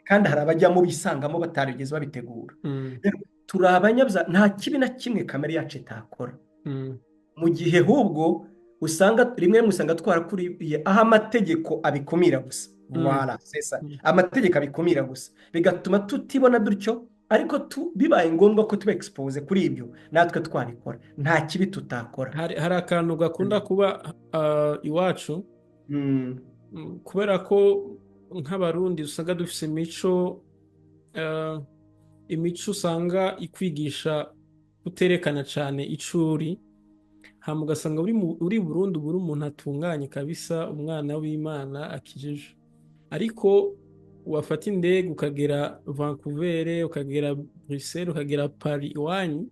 Kandi hari abajyamo bisangamo batarigeze babitegura. Rero turi abanyabyaha, nta kibi na kimwe kamere yacu itakora, mu gihe ahubwo usanga rimwe rimwe usanga twarakuriye aho amategeko abikumira gusa. Voilà, c'est ça. Amategeko abikumira gusa, bigatuma tutibona dutyo, ariko bibaye ngombwa ko tuba exposé kuri ibyo, natwe twabikora, nta kibi tutakora. Hari akantu gakunda kuba iwacu, kubera ko nk'Abarundi usanga dufise imico usanga ikwigisha kuterekana cyane ico uri, hama ugasanga uri Burundi uba uri umuntu atunganye kabisa, umwana w'Imana akijije, ariko wafata indege ukagera Vancouver, ukagera Bruxelles, ukagera Paris iwanyu,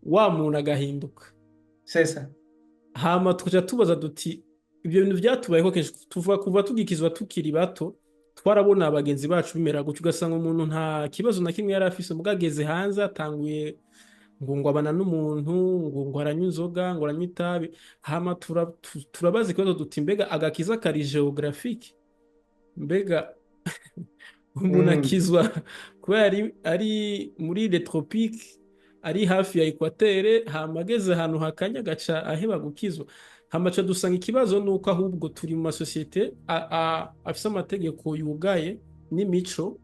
wa muntu agahinduka. C'est ça. Hama tukaja tubaza duti ibyo bintu byatubayeho kenshi tuva kuva tugikizwa tukiri bato, twarabona abagenzi bacu bimera gutyo, ugasanga umuntu nta kibazo na kimwe yari afise, mugabo ageze hanze atanguye ngo abana n'umuntu, ngo aranywa inzoga, ngo aranywa itabi. Hama turabaza ikibazo duti mbega agakiza kari géographique? Mbega umuntu akizwa kubera ari muri les tropiques, ari hafi ya équateur, hama ageze ahantu hakanya agaca aheba gukizwa? Hama ca dusanga ikibazo nuko ahubwo turi mu masosiyete afise amategeko yugaye n'imico,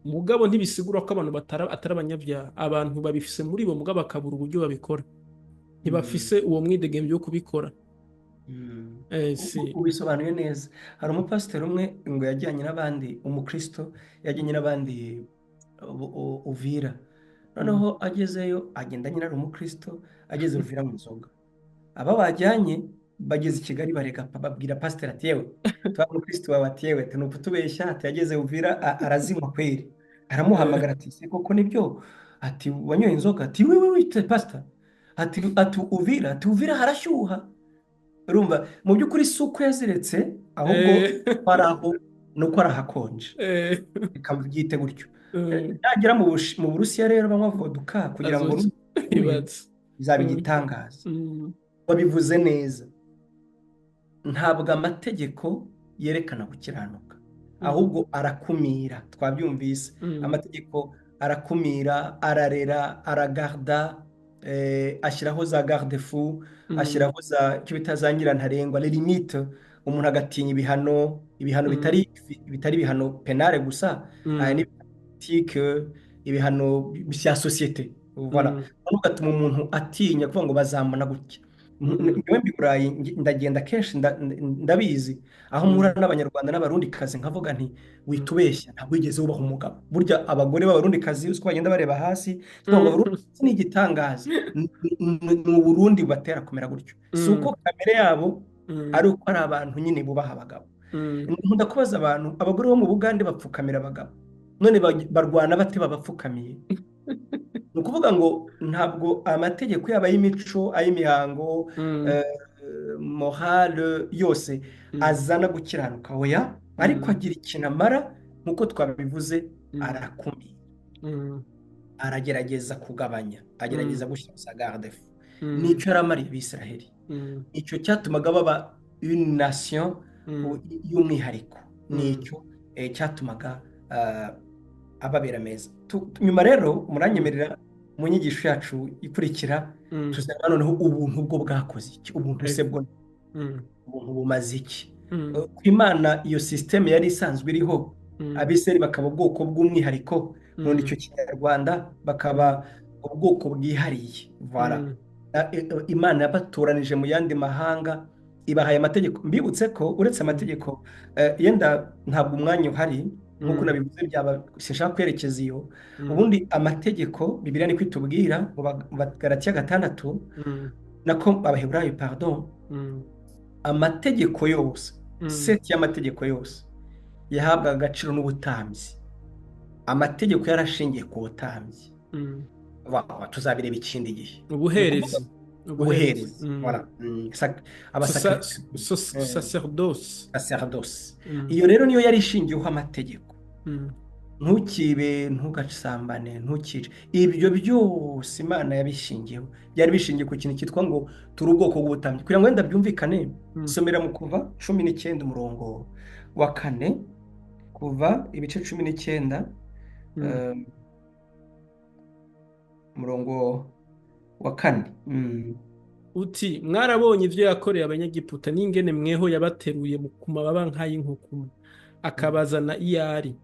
mugabo ntibisigura ko abantu atari abanyabyaha. Abantu babifise muri bo, mugabo bakabura uburyo babikora, ntibafise uwo mwidegemvyo wo kubikora. Si Ubisobanuye neza. Hari umupasiteri umwe ngo yajyanye n'abandi, umukristo yajyanye n'abandi Uvira. Noneho agezeyo, agenda nyine ari umukristo, ageze Uvira mu nzoga. Aba bajyanye bageze i Kigali barega, babwira pasiteri ati yewe, tuba umukristo wawe, ati yewe, ati ni ukutubeshya, ati yageze Uvira arazinywa kweri. Aramuhamagara ati se koko nibyo, ati wanyoye inzoga? Ati oui oui oui, pastor, ati Uvira, ati Uvira harashyuha. Urumva, mu by'ukuri si uko yaziretse, ahubwo ari aho ni uko arahakonje, reka mbyite gutyo. Nagera mu Burusiya rero banywa vodka kugira ngo azoca ruhe ibaze. bizaba igitangaza. Wabivuze neza, ntabwo amategeko yerekana gukiranuka, ahubwo arakumira. Twabyumvise, amategeko arakumira, ararera, aragarda, ashyiraho za garde-fou, ashyiraho za icyo bita za nyirantarengwa, les limites, umuntu agatinya ibihano, ibihano bitari ibihano pénal gusa, n'ibihano politike, ibihano bya société, voilà. Noneho ugatuma umuntu atinya kuvuga ngo bazambona gutya. Njyewe mbi Burayi ndagenda kenshi, ndabizi aho mpura n'Abanyarwanda n'Abarundikazi, nkavuga nti witubeshya, ntabwo wigeze wubaha umugabo. Burya abagore b'Abarundikazi uzi ko bagenda bareba hasi, tuvuga ngo Abarundi ni igitangaza. Ni Uburundi bubatera kumera gutyo, si uko kamere yabo ari uko ari abantu nyine bubaha abagabo. Nkunda kubaza abantu, abagore bo mu Bugande bapfukamira abagabo, none barwana bate babapfukamiye? Ni ukuvuga ngo ntabwo amategeko yaba ay'imico, ay'imihango, morale yose azana gukiranuka, oya, ariko agira ikintu amara nk'uko twabivuze, arakumira, aragerageza kugabanya, agerageza gushyira za garde-fou. Nicyo yari amariye Abisiraheli, icyo cyatumaga baba une nation y'umwihariko, nicyo cyatumaga ababera meza. Nyuma rero muranyemerera mu nyigisho yacu ikurikira tuzareba noneho ubuntu bwo bwakoze iki, ubuntu se bwo Ubuntu bumaze iki? Ku Imana iyo système yari isanzwe iriho, Abisirayeli bakaba ubwoko bw'umwihariko, nkunda icyo Kinyarwanda, bakaba ubwoko bwihariye. Voilà. Imana yabatoranije mu yandi mahanga, ibahaye amategeko. Mbibutse ko uretse amategeko, yenda ntabwo umwanya uhari nk'uko nabivuze, byaba sinshaka kwerekeza iyo. Ubundi amategeko, Bibiliya niko itubwira mu Bagalatiya 6, nako Abaheburayo, pardon, amategeko yose, set y'amategeko yose yahabwaga agaciro n'ubutambyi. Amategeko yarashingiye ku butambyi. Tuzabireba ikindi gihe. Ni ukuvuga Ubuherezi, ubuherezi. Ubuherezi, voilà. Abasacrifice, Sacerdoce. Sacerdoce. Iyo rero niyo yari ishingiyeho amategeko. Ntukibe, ntugasambane, ntukice, ibyo byose Imana yabishingiyeho, byari bishingiye ku kintu cyitwa ngo turi ubwoko bw'ubutambyi. Kugira ngo wenda byumvikane, somera mu Kuva 19 umurongo wa 4. Kuva ibice 19, umurongo wa 4. Uti: "Mwarabonye ibyo yakoreye Abanyegiputa n'ingene mweho yabateruye ku mababa nk'ay'inkukuma, akabazana iyo ari."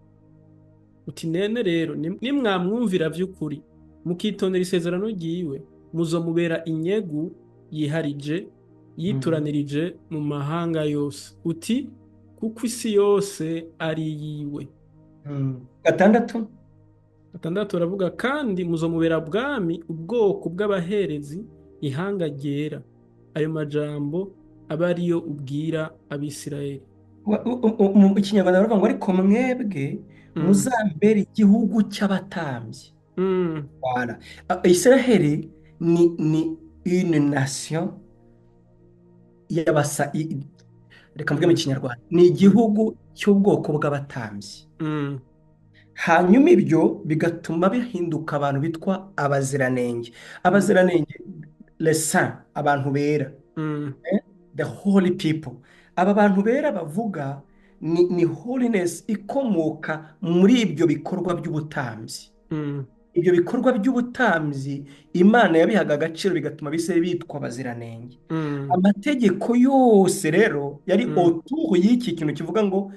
Uti: "Nene rero nimwamwumvira vy'ukuri, mukitondera isezerano ryiwe, muzomubera inyegu yiharije, yituranirije mu mahanga yose." Uti: "Kuko isi yose ari iyiwe." 6. 6 baravuga: "Kandi muzomubera bwami, ubwoko bw'abaherezi, ihanga ryera. Ayo majambo abe ariyo ubwira Abisirayeli." Mu Kinyarwanda baravuga ngo: "Ariko mwebwe muzambere igihugu cy'abatambyi." Voilà. Israheli ni une nation y'abasa, reka mvuge mu Kinyarwanda, ni igihugu cy'ubwoko bw'abatambyi. Hanyuma ibyo bigatuma bihinduka abantu bitwa abaziranenge. Abaziranenge, les saints, abantu bera. The holy people. Aba bantu bera bavuga ni holiness ikomoka muri ibyo bikorwa by'ubutambyi. Ibyo bikorwa by'ubutambyi Imana yabihaga agaciro, bigatuma Abisirayeli bitwa abaziranenge. Amategeko yose rero yari autour y'iki kintu kivuga ngo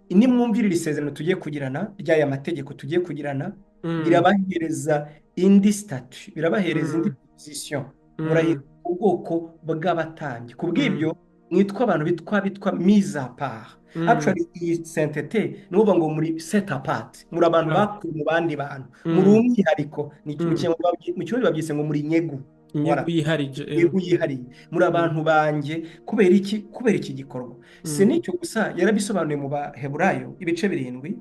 nimwumvire iri sezerano tugiye kugirana, ry'aya mategeko tugiye kugirana, birabahereza indi statut, birabahereza indi position, murahindura ubwoko bw'abatambyi. Ku bw'ibyo mwitwa abantu bitwa mis à part. Actually, iyi sainteté ni ukuvuga ngo muri set apart, muri abantu bakuwe mu bandi bantu, muri umwihariko. Ni mu Kinyarwanda, mu Kirundi babyise ngo muri nyegu. Inyungu Voilà. yiharije. Inyungu yihariye, muri abantu banjye. Kubera iki? Kubera iki gikorwa. Si n'icyo gusa, yarabisobanuye mu Baheburayo ibice 7.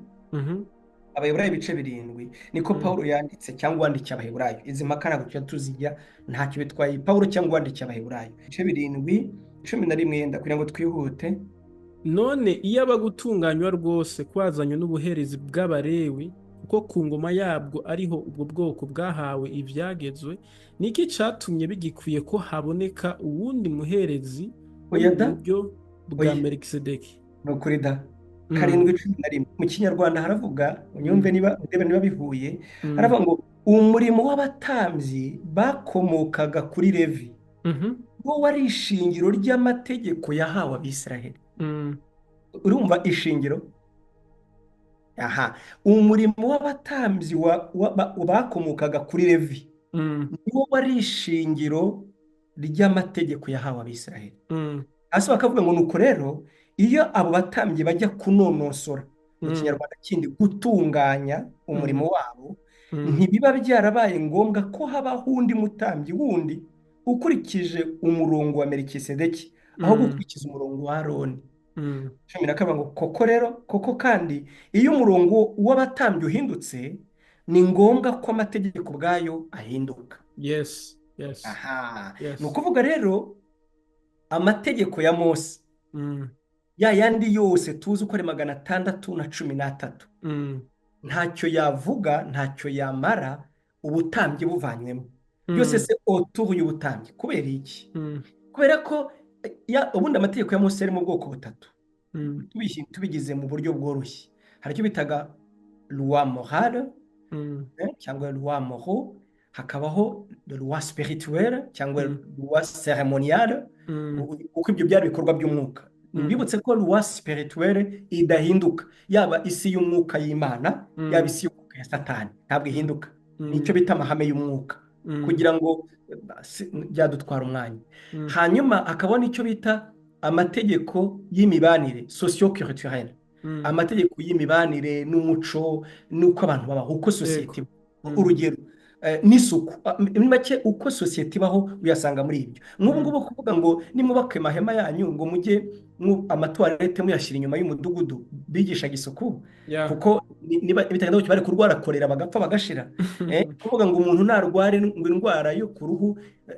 Abaheburayo ibice 7 niko Pawulo yanditse, cyangwa uwandikiye Abaheburayo. Izi mpaka ntabwo tujya tuzijya, ntacyo bitwaye, Pawulo cyangwa uwandikiye Abaheburayo, ibice 7, 11, yenda kugira ngo twihute. "None iyo aba gutunganywa rwose kwazanywe n'ubuherezi bw'Abalewi, kuko ku ngoma yabwo ariho ubwo bwoko bwahawe ivyagezwe, niki catumye bigikwiye ko haboneka uwundi muherezi wo Oya mu da. buryo bwa Oya. Melikisedeki?" Ni ukuri da. 7, 11 mu Kinyarwanda haravuga, unyumve, niba ndebe niba bihuye, haravuga ngo umurimo w'abatambyi bakomokaga kuri Levi wo wari ishingiro ry'amategeko yahawe Abisiraheli. Urumva ishingiro aha, umurimo w'abatambyi bakomokaga kuri Levi niwo wari ishingiro ry'amategeko yahawe Abisiraheli. Hasi bakavuga ngo nuko rero iyo abo batambyi bajya kunonosora, mu Kinyarwanda kindi, gutunganya umurimo wabo, ntibiba byarabaye ngombwa ko habaho undi mutambyi wundi ukurikije umurongo wa Melikisedeki aho gukurikiza umurongo wa Aroni. 12 ngo koko rero, koko kandi iyo umurongo w'abatambyi uhindutse, ni ngombwa ko amategeko ubwayo ahinduka. Aha ni ukuvuga rero amategeko ya Mose, ya yandi yose tuzi uko ari 613, ntacyo yavuga, ntacyo yamara ubutambyi buvanywemo. Byose c'est autour y'ubutambyi. Kubera iki? Kubera ko ubundi amategeko ya Mose yari mu bwoko butatu. Tubigize mu buryo bworoshye, hari icyo bitaga loi morale, cyangwa loi moraux. Hakabaho loi spirituelle cyangwa loi cérémoniale, kuko ibyo byari ibikorwa by'umwuka. Mbibutse ko loi spirituelle idahinduka, yaba isi y'umwuka y'Imana, yaba isi y'umwuka ya Satani, ntabwo ihinduka. Nicyo bita amahame y'umwuka, kugira ngo byadutwara umwanya. Hanyuma hakaba n'icyo bita amategeko y'imibanire socio-culturelle, amategeko y'imibanire n'umuco n'uko abantu babaho, uko sosiyete ibaho. Urugero n'isuku. Muri make, uko sosiyete ibaho uyasanga muri ibyo. Nk'ubu ngubu kuvuga ngo nimwubake amahema yanyu, ngo mujye amatoilette muyashyira inyuma y'umudugudu, bigishaga isuku, kuko niba bitagenda gutyo bari kurwara korera bagapfa bagashira. Kuvuga ngo umuntu narware ngo indwara yo ku ruhu,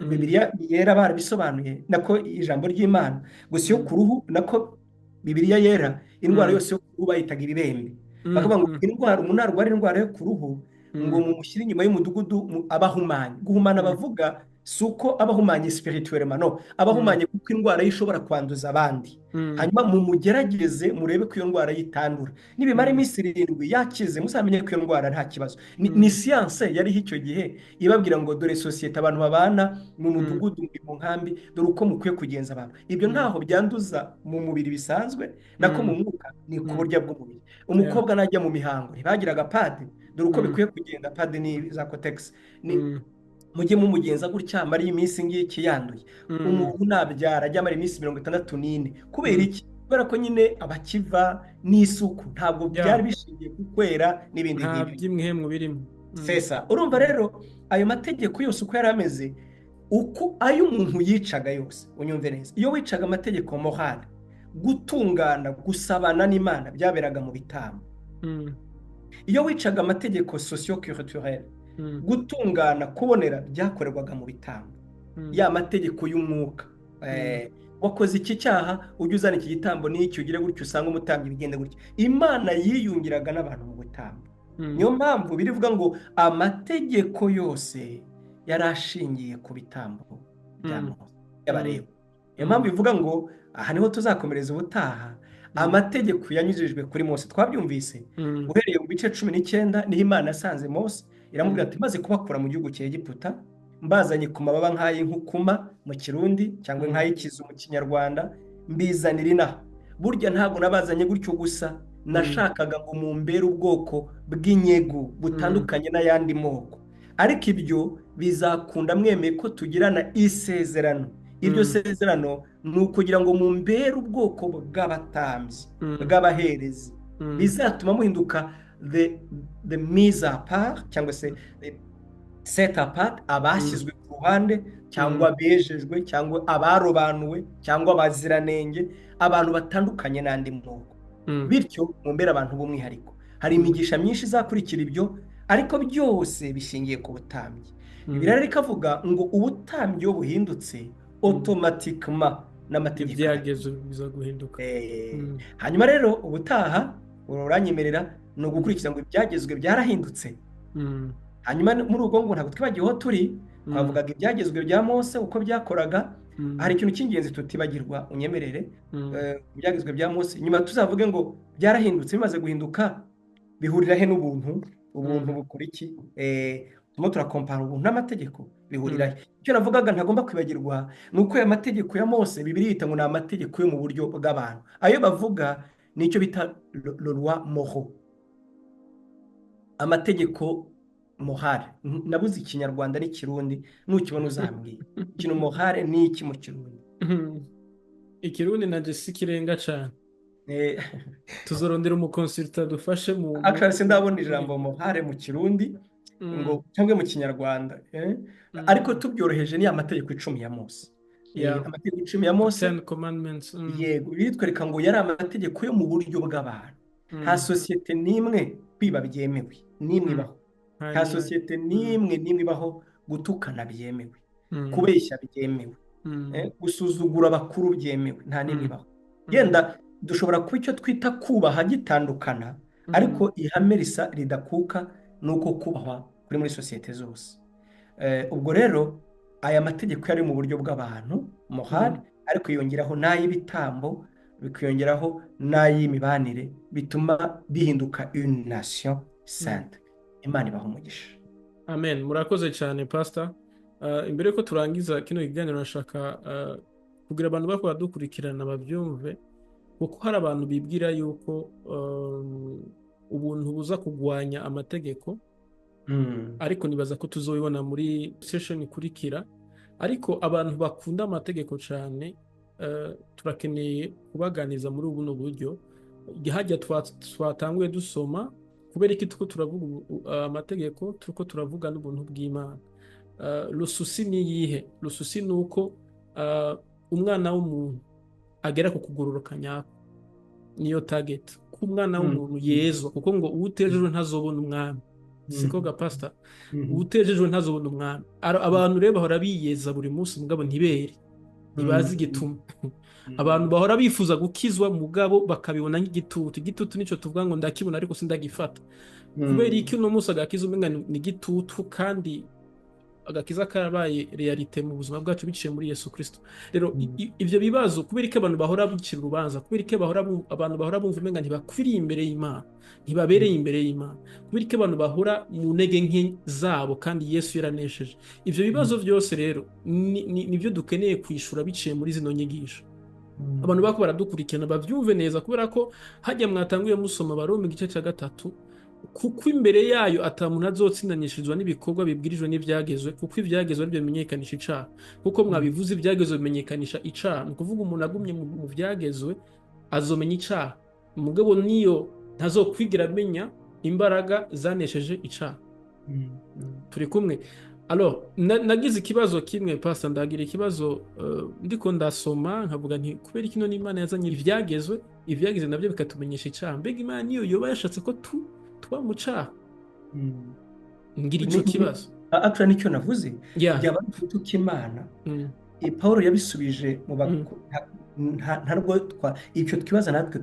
Bibiliya yera barabisobanuye, nako ijambo ry'Imana gusa iyo ku ruhu, nako Bibiliya yera, indwara yose yo ku ruhu bayitaga ibibembe. Bakavuga ngo indwara, umuntu narwara indwara yo ku ruhu, ngo mumushyire inyuma y'umudugudu, aba ahumanye. Guhumana bavuga si uko aba ahumanye spirituellement, no, aba ahumanye kuko indwara ye ishobora kwanduza abandi. Hanyuma mumugerageze murebe ko iyo ndwara yitandura. Nibimara iminsi 7 yakize, muzamenye ko iyo ndwara nta kibazo. Ni siyanse yariho icyo gihe ibabwira ngo dore sosiyete abantu babana mu mudugudu, mu nkambi, dore uko mukwiye kugenza abantu. Ibyo ntaho byanduza mu mubiri bisanzwe, nako mu mwuka ni ku buryo bw'umubiri. Umukobwa najya mu mihango, ntibagiraga pad, dore uko bikwiye kugenda. Pad ni za Kotex, ni mujye mumugenza gutya, amara iminsi ngiki yanduye. Umuntu nabyara ajya amara iminsi 64. Kubera iki? Kubera ko nyine abakiva n'isuku, ntabwo byari bishingiye ku kwera n'ibindi Nta nk'ibyo. by'imwemu birimo. Sesa urumva rero ayo mategeko yose uko yari ameze, uko ayo umuntu yicaga yose, unyumve neza, iyo wicaga amategeko morale, gutungana, gusabana n'Imana byaberaga mu bitambo. Iyo wicaga amategeko socio-culturel, gutungana, kubonera byakorerwaga mu bitambo. Ya mategeko y'umwuka, wakoze iki cyaha, ujye uzana iki gitambo n'iki, ugire gutyo, usanga umutambyi, bigende gutya. Imana yiyungiraga n'abantu mu bitambo. Niyo mpamvu birivuga ngo amategeko yose yari ashingiye ku bitambo bya Mose y'Abalewi. Niyo mpamvu ivuga ngo aha niho tuzakomereza ubutaha. Amategeko yanyujijwe kuri Mose twabyumvise, uhereye mu bice 19 niho Imana yasanze Mose, iramubwira ati: "Maze kubakura mu gihugu cya Egiputa, mbazanye ku mababa nk'ay'inkukuma mu Kirundi cyangwa nk'ay'ikizu mu Kinyarwanda, mbizanira inaha. Burya ntabwo nabazanye gutyo gusa, nashakaga ngo mumbere ubwoko bw'inyegu butandukanye n'ayandi moko. Ariko ibyo bizakunda mwemeye ko tugirana isezerano. Iryo sezerano ni ukugira ngo mumbere ubwoko bw'abatambyi, bw'abaherezi, bizatuma muhinduka the mise à part cyangwa se the set apart, abashyizwe ku ruhande cyangwa bejejwe cyangwa abarobanuwe cyangwa abaziranenge, abantu batandukanye n'andi moko, bityo mumbere abantu b'umwihariko." Hari imigisha myinshi izakurikira ibyo, ariko byose bishingiye ku butambyi. Bibiliya rero ikavuga ngo ubutambyi iyo buhindutse, automatiquement n'amategeko Ibyageze biza guhinduka. Hanyuma rero ubutaha uranyemerera ni ugukurikiza ngo ibyagezwe byarahindutse. Hanyuma muri ubwo ngo ntabwo twibagiwe aho turi, twavugaga ibyagezwe bya Mose uko byakoraga. Hari ikintu cy'ingenzi tutibagirwa, unyemerere. Ibyagezwe bya Mose, nyuma tuzavuge ngo byarahindutse, bimaze guhinduka bihurira he n'ubuntu? Ubuntu bukora iki? Turimo turakompara ubuntu n'amategeko, bihurira he? Icyo navugaga ntagomba kwibagirwa ni uko aya mategeko ya Mose Bibiliya yita ngo ni amategeko yo mu buryo bw'abantu. Ayo bavuga ni icyo bita le loi moraux, amategeko morale. Nabuze Ikinyarwanda n'Ikirundi, nukibona uzambwira ikintu. Morale ni iki mu Kirundi? Ikirundi na si ikirenga cyane. Tuzorondera umuconsultant dufashe mu Actually sindabona ijambo morale mu Kirundi ngo cyangwa mu Kinyarwanda. Ariko tubyoroheje ni amategeko 10 ya Mose. Amategeko 10 ya Mose. Ten Commandments. Yego, bitwereka ngo yari amategeko yo mu buryo bw'abantu. Nta sosiyete n'imwe kwiba byemewe, n'imwe ibaho. Nta sosiyete n'imwe n'imwe ibaho gutukana byemewe, kubeshya byemewe, gusuzugura abakuru byemewe, nta n'imwe ibaho. Yenda dushobora kuba icyo twita kubaha gitandukana, ariko ihame risa ridakuka ni uko kubahwa kuri muri sosiyete zose. Ubwo rero aya mategeko yari mu buryo bw'abantu, morale, ariko yongeraho n'ay'ibitambo, bikiyongeraho n'ay'imibanire, bituma bihinduka une nation sainte. Imana ibaha umugisha. Amen. Murakoze cyane, Pastor. Imbere yuko turangiza kino kiganiro, nashaka kugira abantu bako badukurikirana babyumve, kuko hari abantu bibwira yuko ubuntu buza kugwanya amategeko, ariko nibaza ko tuzobibona muri session ikurikira. Ariko abantu bakunda amategeko cyane, turakeneye kubaganiza muri buno buryo hajya twatanguye dusoma. Kubera iki turiko turavuga amategeko, turiko turavuga n'ubuntu bw'Imana? Le souci ni iyihe? Le souci ni uko umwana w'umuntu agera ku kugororoka nyako. Niyo target, ko umwana w'umuntu yezwa, kuko ngo uwutejejwe ntazobona umwami. Siko ga, Pastor? Uwutejejwe ntazobona umwami. Abantu rero bahora biyeza buri munsi, mugabo ntibere, ntibazi igituma. Abantu bahora bifuza gukizwa, mugabo bakabibona nk'igitutu. Igitutu nico tuvuga ngo ndakibona ariko sindagifata. Kubera iki uno munsi agakiza umenga ni igitutu, kandi agakiza karabaye réalité mu buzima bwacu biciye muri Yesu Kristo? Rero ivyo bibazo, kubera iki abantu bahora bicira urubanza, kubera iki abantu bahora bumva umenga ntibakwiriye imbere y'Imana, ntibabereye imbere y'Imana, kubera iki abantu bahora mu ntege nke zabo kandi Yesu yaranesheje? Ivyo bibazo byose rero nivyo dukeneye kwishura biciye muri zino nyigisho. Abantu bako baradukurikirana bavyumve neza, kubera ko hajya mwatanguye musoma Abaroma igice cya gatatu, kuko imbere yayo ata muntu azotsindanishirizwa n'ibikorwa bibwirijwe n'ivyagezwe, kuko ivyagezwe aribyo bimenyekanisha icaha. Kuko mwabivuze, ivyagezwe bimenyekanisha icaha. Ni ukuvuga umuntu agumye mu vyagezwe azomenya icaha, mugabo niyo ntazokwigira amenya imbaraga zanesheje icaha. Turi kumwe? Alors, nagize ikibazo kimwe, Pastor, ndagira ikibazo, ndiko ndasoma nkavuga nti kubera kino n'Imana yazanye ivyagezwe, ivyagezwe navyo bikatumenyesha icaha, mbega Imana niyo yoba yashatse ko tuba mu caha? Ngira ico kibazo. Actually nicyo navuze. Byaba ari ugutuka Imana. Paul yabisubije mu ntabwo icyo twibaza natwe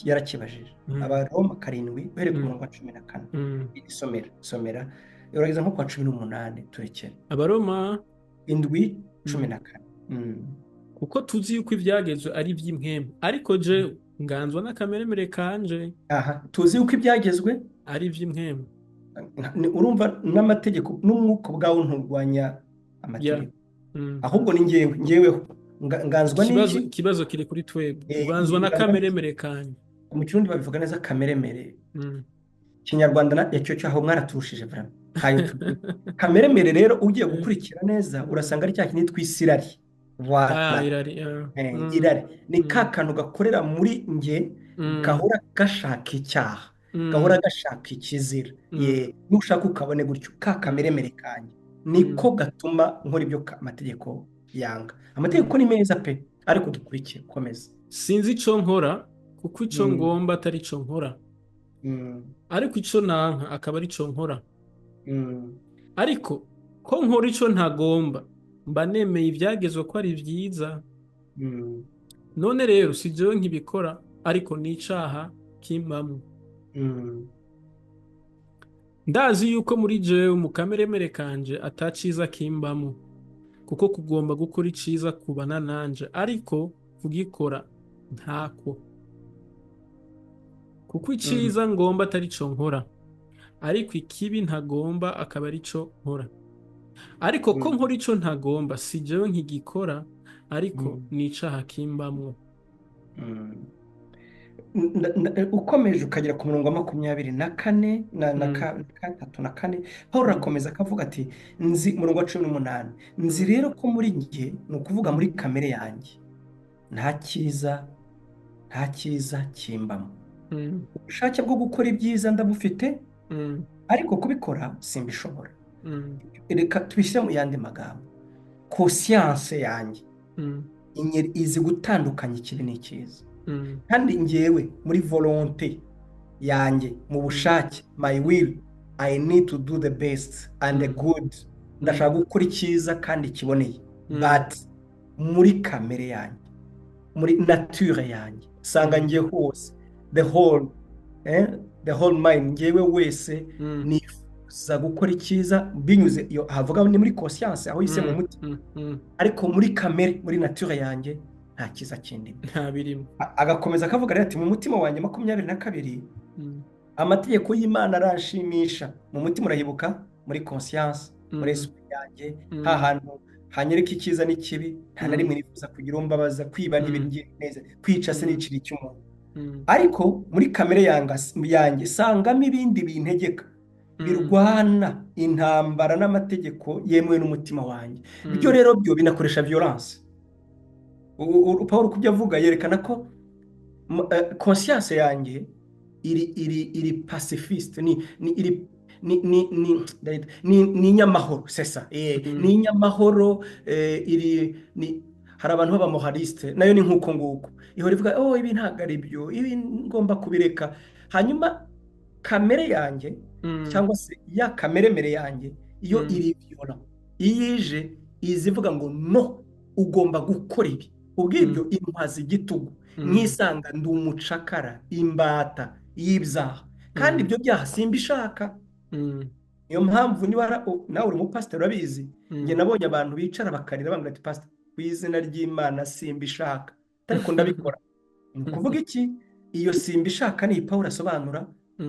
yarakibajije. Abaroma 7, uhereye ku murongo wa 14. Isomera, somera urageza nko kwa 18, turekere. Abaroma 7, 14. Kuko tuzi yuko ivyagezwe ari ivy'impwemu, ariko je nganzwa n'akameremere kanje. Aha tuzi yuko ibyagezwe ari ivy'impwemu. Urumva n'amategeko n'umwuka ubwawo nturwanya amategeko, ahubwo ni njyewe, njyeweho nganzwa Ikibazo n'iki? Ikibazo kiri kuri twebwe. Nganzwa n'akameremere kanje. Mu Kirundi babivuga neza, kameremere. Kinyarwanda icyo cyaho mwaraturushije vraiment, ntayo tugira kameremere. Rero ugiye gukurikira neza urasanga ari cya kindi twise irari. Voilà. Ah, irari, yeah. Irari ni ka kantu gakorera muri njye, gahora gashaka icyaha, gahora gashaka ikizira. Ye, nushaka ukabone gutyo, ka kameremere kanjye niko gatuma nkora ibyo amategeko yanga. Amategeko ni meza pe, ariko dukurikire, komeza. Sinzi ico nkora, kuko ico ngomba atari ico nkora, ariko ico nanka akaba ari ico nkora. Ariko ko nkora ico ntagomba, mba nemeye ivyagezwe ko ari vyiza. None rero si jewe nkibikora, ariko ni icaha kimbamwo. Ndazi yuko muri jewe mu kameremere kanje ataciza kimbamwo, kuko kugomba gukora iciza kubana nanje, ariko kugikora ntako. Kuko iciza ngomba atari co nkora, ariko ikibi ntagomba akaba ari co nkora. Ariko ko nkora ico ntagomba, si jewe nkigikora, ariko ni icaha kimbamwo. Ukomeje ukagera ku murongo wa 24 na 3 na 4, Paul arakomeza akavuga ati nzi, murongo wa 18, nzi rero ko muri njye, ni ukuvuga muri kamere yanjye, nta cyiza, nta cyiza kimbamo. Ubushake bwo gukora ibyiza ndabufite, ariko kubikora simbishobora. Reka tubishyire mu yandi magambo, conscience yanjye izi gutandukanya ikibi n'icyiza, kandi njyewe muri volonté yanjye, mu bushake, my will, I need to do the best and the good, ndashaka gukora icyiza kandi kiboneye, but muri kamere yanjye, muri nature yanjye, sanga njye hose, the whole, the whole mind, njyewe wese nifuza gukora icyiza binyuze iyo havuga ni muri conscience, aho yise mu mutima, ariko muri kamere, muri nature yanjye, nta cyiza kindi. Nta birimo. Agakomeza akavuga rero ati mu mutima wanjye, 22, amategeko y'Imana aranshimisha. Mu mutima urahibuka, Muri conscience, muri esprit yanjye, ha hantu hanyereka icyiza n'ikibi, nta na rimwe nifuza kugira uwo mbabaza, kwiba ntibingire neza, kwica se nicira icy'umuntu. Ariko muri kamere yanjye sangamo ibindi bintegeka birwana intambara n'amategeko yemewe n'umutima wanjye. Ibyo rero byo binakoresha violence. Paul ku byo avuga yerekana ko conscience yanjye iri pacifiste, ni ni iri ni ni ni ni ni inyamahoro, c'est ça, ni inyamahoro, iri ni hari abantu b'abamoraliste, nayo ni nk'uko nguko ihora ivuga: "Oh, ibi ntabwo ari byo, ibi ngomba kubireka." Hanyuma kamere yanjye, cyangwa se ya kamere mere yanjye, iyo iri violent, iyo ije iza ivuga ngo: "No, ugomba gukora ibi." Ubw'ibyo intwaza igitugu, nkisanga ndi umucakara, imbata y'ibyaha, kandi ibyo byaha simbishaka. Niyo mpamvu niba nawe uri umupasiteri urabizi, njye nabonye abantu bicara bakarira bambwira ati: "Pasiteri, ku izina ry'Imana simbishaka, ariko ndabikora." Ni ukuvuga iki? Iyo simbishaka ni Pawulo asobanura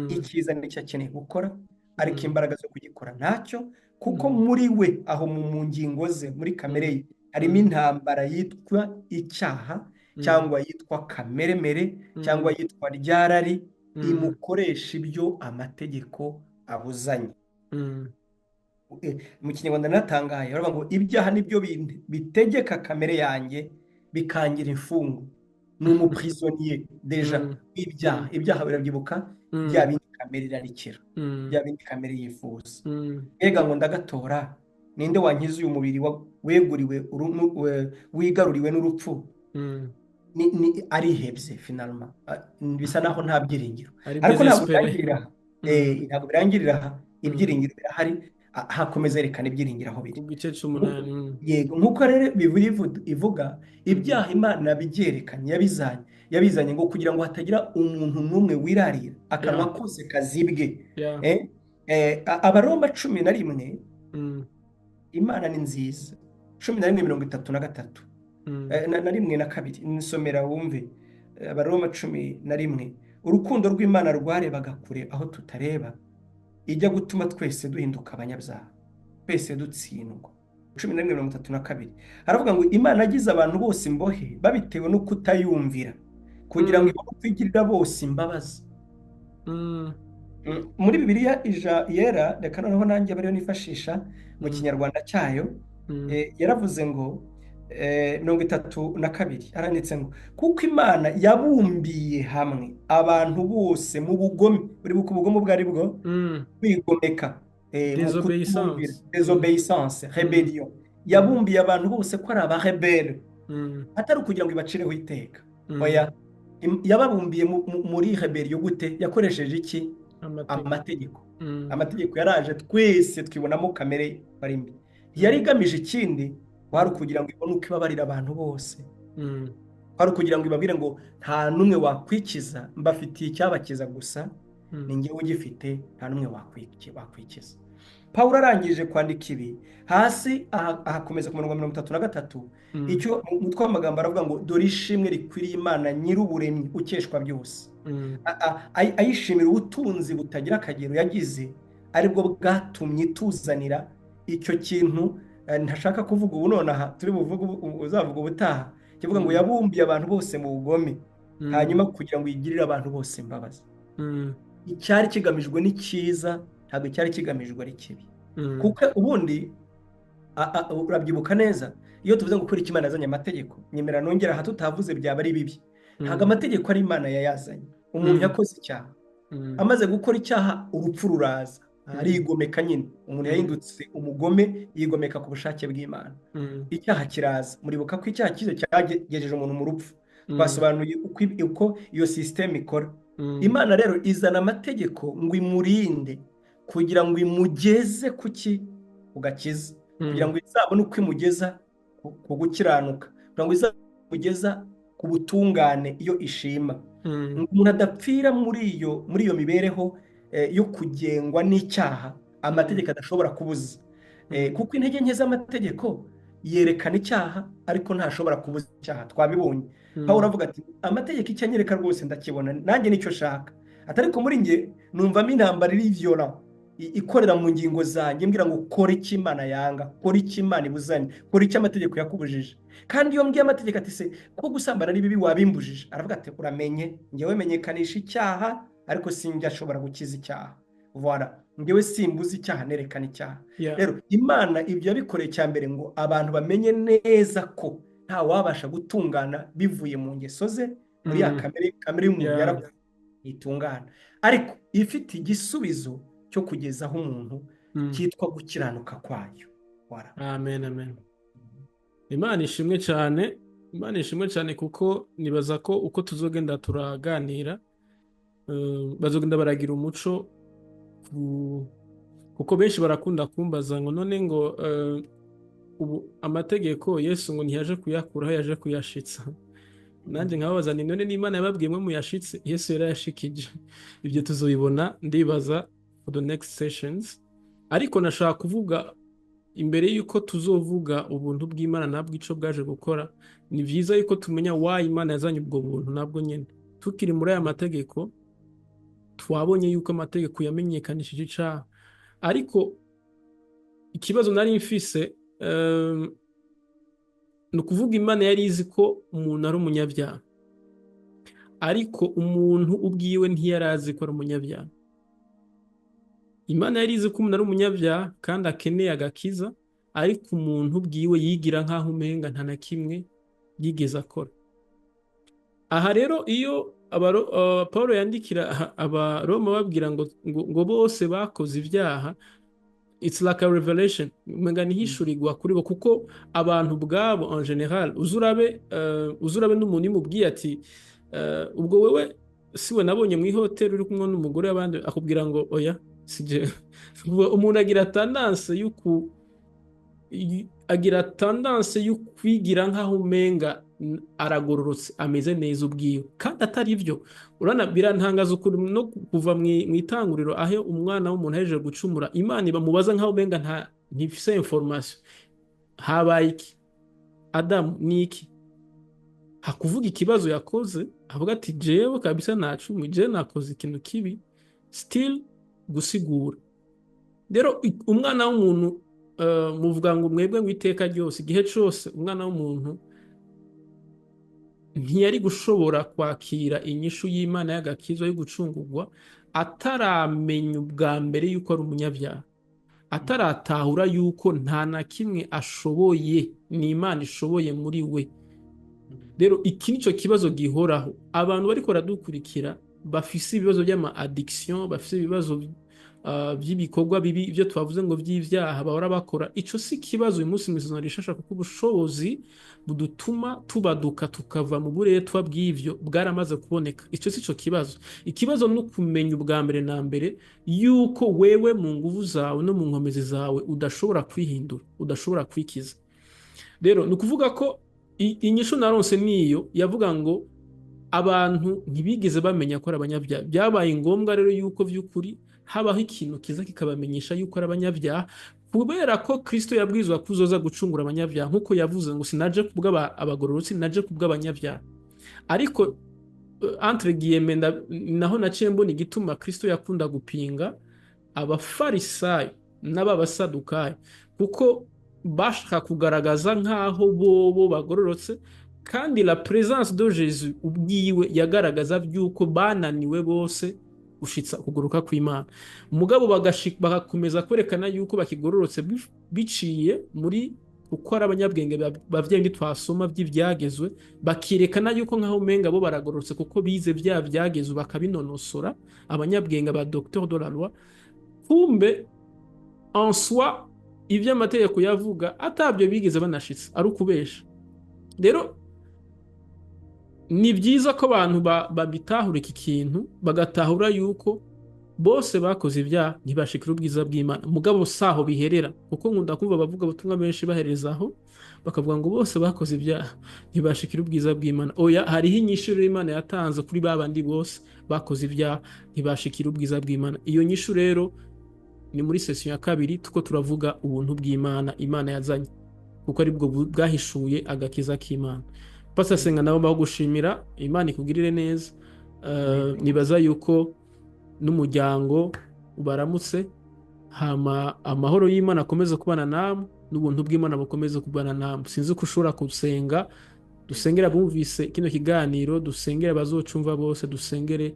icyiza nicyo akeneye gukora, ariko imbaraga zo kugikora ntacyo, kuko muri we aho mu ngingo ze, muri kamere ye, harimo intambara yitwa icyaha, cyangwa yitwa kameremere, cyangwa yitwa ryarari, imukoresha ibyo amategeko abuzanye. Mu Kinyarwanda natangaye, baravuga ngo ibyaha nibyo bitegeka kamere yanjye bikangira imfungwa. Ni umuprisonnier déjà w'ibyaha. Ibyaha birabyibuka, bya bindi kamere irarikira, bya bindi kamere yifuza. Mbega ngo ndagatora, ninde wankiza uyu mubiri weguriwe wigaruriwe n'urupfu? Ni arihebye finalement. Bisa naho nta byiringiro. Ari Ariko ntabwo désespéré. birangirira aha. Ntabwo birangirira aha, ibyiringiro birahari. Hakomeza yerekana ibyiringiro aho biri Ku gice c'umunani. Yego, nk'uko rero Bibiliya ivuga, ibyaha Imana byerekanye, yabizanye ngo kugira ngo hatagira umuntu n'umwe wirarira, akanwa kose kazibwe. Abaroma 11, Imana ni nziza, 11:33, na rimwe na kabiri, nsomera wumve. Abaroma 11: urukundo rw'Imana rwarebaga kure aho tutareba, ijya gutuma twese duhinduka abanyabyaha, twese dutsindwa. 11:32 haravuga ngo Imana agize abantu bose imbohe babitewe no kutayumvira, kugira ngo ibone uko igirira bose imbabazi. Muri Bibiliya ija yera, reka noneho nanjye bariyo nifashisha mu Kinyarwanda cyayo, yaravuze ngo 32 aranditse ngo: "Kuko Imana yabumbiye hamwe abantu bose mu bugome." Uribuka ubugome ubwo ari bwo? Kwigomeka, mu kutumvira. Désobéissance. Désobéissance, rébellion. Yabumbiye abantu bose ko ari abarebelle, atari ukugira ngo ibacireho iteka, oya. Yababumbiye muri rébellion gute? Yakoresheje iki? Amategeko. Amategeko. Amategeko yaraje, twese twibonamo kamere bari mbi. Yari igamije ikindi, kwari ukugira ngo ibone uko ibabarira abantu bose, kwari ukugira ngo ibabwire ngo nta n'umwe wakwikiza, mbafitiye icyabakiza gusa, ni njyewe ugifite, nta n'umwe wakwikiza. Pawulo arangije kwandika ibi hasi ahakomeza ku murongo wa 33, icyo mu mutwe w'amagambo aravuga ngo: "Dore ishimwe rikwiriye Imana nyir'uburemyi ukeshwa byose." Ayishimira ubutunzi butagira akagero yagize, aribwo bwatumye ituzanira icyo kintu, ntashaka kuvuga ubu nonaha, turi buvuge uzavuga ubutaha, kivuga ngo yabumbiye abantu bose mu bugome, hanyuma kugira ngo igirire abantu bose imbabazi. Icyari kigamijwe ni cyiza, ntabwo icyari kigamijwe ari kibi. Kuko ubundi urabyibuka neza, iyo tuvuze ngo kubera Imana yazanye amategeko, nyemera nongera aha, tutavuze byaba ari bibi. Ntabwo amategeko ari Imana yayazanye. Umuntu yakoze icyaha, amaze gukora icyaha urupfu ruraza, arigomeka nyine. Umuntu yahindutse umugome, yigomeka ku bushake bw'Imana, icyaha kiraza. Muribuka ko icyaha cyiza cyagejeje umuntu mu rupfu. Twasobanuye uko iyo sisiteme ikora. Imana rero izana amategeko ngo imurinde, kugira ngo imugeze ku ki? Ku gakiza, kugira ngo izabone uko imugeza ku gukiranuka, kugira ngo izamugeza ku butungane iyo ishima, ngo umuntu adapfira muri iyo mibereho yo kugengwa n'icyaha amategeko adashobora kubuza. Kuko intege nke z'amategeko yerekana icyaha, ariko ntashobora kubuza icyaha, twabibonye. Pawulo avuga ati: "Amategeko icyo anyereka rwose ndakibona, nanjye nicyo nshaka." Ati: "Ariko muri njye numvamo intambara iri violent." ikorera mu ngingo zanjye, mbwira ngo kora icyo Imana yanga, kora icyo Imana ibuzanye, kora icyo amategeko yakubujije. Kandi iyo mbwiye amategeko ati se ko gusambana ari bibi wabimbujije, aravuga ati uramenye, njyewe menyekanisha icyaha ariko sinjya ashobora gukiza icyaha. Voilà, njyewe simbuza icyaha, nerekana icyaha. Rero Imana ibyo yabikoreye cya mbere ngo abantu bamenye neza ko nta wabasha gutungana bivuye mu ngeso ze, muri ya kamere y'umuntu yarapfuye ntitungana, ariko ifite igisubizo cyo kugezaho umuntu cyitwa gukiranuka kwayo. Voilà. Amen, amen. Imana ishimwe cyane, Imana ishimwe cyane, kuko nibaza ko uko tuzogenda turaganira bazogenda baragira umuco kuko benshi barakunda kumbaza ngo none ngo ubu amategeko Yesu ngo ntiyaje kuyakuraho, yaje kuyashitsa. Nanjye nkababaza ni none n'Imana yababwiye mwe muyashitse, Yesu yarayashikije. Ibyo tuzobibona ndibaza for the next sessions. Ariko nashaka kuvuga imbere y'uko tuzovuga ubuntu bw'Imana nabwo ico bwaje gukora, ni vyiza yuko tumenya why Imana yazanye ubwo buntu nabwo nyene. Tukiri muri aya mategeko, twabonye yuko amategeko yamenyekanishije icaha, ariko ikibazo nari mfise ni ukuvuga Imana yari izi ko umuntu ari umunyabyaha, ariko umuntu ubwiwe ntiyari azi ko ari umunyabyaha. Imana yari izi ko umuntu ari umunyabyaha kandi akeneye agakiza, ariko umuntu ubwiwe yigira nk'aho umenga nta na kimwe yigeze akora. Aha rero iyo Paul yandikira Abaroma babwira ngo bose bakoze ibyaha, it's like a revelation, umenga ni ihishurirwa kuri bo, kuko abantu ubwabo en général uzurabe n'umuntu imubwiye ati ubwo wewe siwe nabonye mu ihoteli uri kumwe n'umugore w'abandi, akubwira ngo oya si jewe. Umuntu agira tendance yo kwigira nk'aho umenga aragororotse, ameze neza ubwiwe, kandi atari byo. Urabona, birantangaza ukuntu no kuva mu itanguriro aho umwana w'umuntu ahejeje gucumura, Imana ibamubaza nk'aho umenga ntifise information. Habaye iki, Adamu? Ni iki? Hakuvuga ikibazo yakoze, avuga ati jewe kabisa nacumuye, jewe nakoze ikintu kibi, still gusigura. Rero umwana w'umuntu muvuga ngo mwebwe ngo iteka ryose, igihe cose umwana w'umuntu ntiyari gushobora kwakira inyishu y'Imana y'agakiza yo gucungurwa ataramenya ubwa mbere yuko ari umunyabyaha, ataratahura yuko nta na kimwe ashoboye, ni Imana ishoboye muri we. Rero iki nico kibazo gihoraho. Abantu bariko baradukurikira bafise ibibazo by'ama addiction, bafise ibibazo by'ibikorwa bibi, ibyo twavuze ngo by'ibyaha bahora bakora, ico si ikibazo uyu munsi mw'isezerano rishasha, kuko ubushobozi budutuma tubaduka tukava mu buretwa bw'ivyo bwaramaze kuboneka. Ico si cyo kibazo. Ikibazo ni ukumenya ubwa mbere na mbere yuko wewe mu nguvu zawe no mu nkomezi zawe udashobora kwihindura, udashobora kwikiza. Rero ni ukuvuga ko inyishu naronse niyo yavuga ngo abantu ntibigeze bamenya ko ari abanyabyaha. Byabaye ngombwa rero yuko by'ukuri habaho ikintu kiza kikabamenyesha yuko ari abanyabyaha, kubera ko Kristo yabwirizwa kuzoza gucungura abanyabyaha, nk'uko yavuze ngo sinaje kubw'abagororotsi, naje kubw'abanyabyaha. Ariko entre guillemets, naho naciye mbona igituma Kristo yakunda gupinga Abafarisayo n'Abasadukayo, kuko bashaka kugaragaza nk'aho bobo bagororotse, kandi la présence de Jésus ubwiwe yagaragaza by'uko bananiwe bose gushitsa kuguruka kw'Imana. Mugabo bagakomeza kwerekana yuko bakigororotse biciye muri uko ari abanyabwenge bavyendi twasoma by'ibyagezwe, bakirekana yuko nkaho umenga bo baragororotse kuko bize bya byagezwe bakabinonosora, abanyabwenge ba docteur de la loi. Kumbe en soi ibyo amategeko yavuga atabyo bigeze banashitse, ari ukubesha. Rero ni byiza ko abantu babitahura iki kintu, bagatahura yuko bose bakoze ibyaha ntibashikira ubwiza bw'Imana. Mugabo saho biherera, kuko nkunda kumva abavuga ubutumwa benshi baherezaho bakavuga ngo bose bakoze ibyaha ntibashikira ubwiza bw'Imana. Oya, hariho inyishu rero Imana yatanze kuri ba bandi bose bakoze ibyaha ntibashikira ubwiza bw'Imana. Iyo nyishu rero ni muri session ya kabiri, tuko turavuga ubuntu bw'Imana Imana yazanye, kuko aribwo bwahishuye agakiza k'Imana. Pastor Senga, nabo bagushimira, Imana ikugirire neza. Nibaza yuko n'umuryango ubaramutse. Hama amahoro y'Imana akomeze kubana namwe, n'ubuntu bw'Imana bukomeze kubana namwe. Sinzi ko ushobora gusenga, dusengere abumvise kino kiganiro, dusengere abazocumva bose, dusengere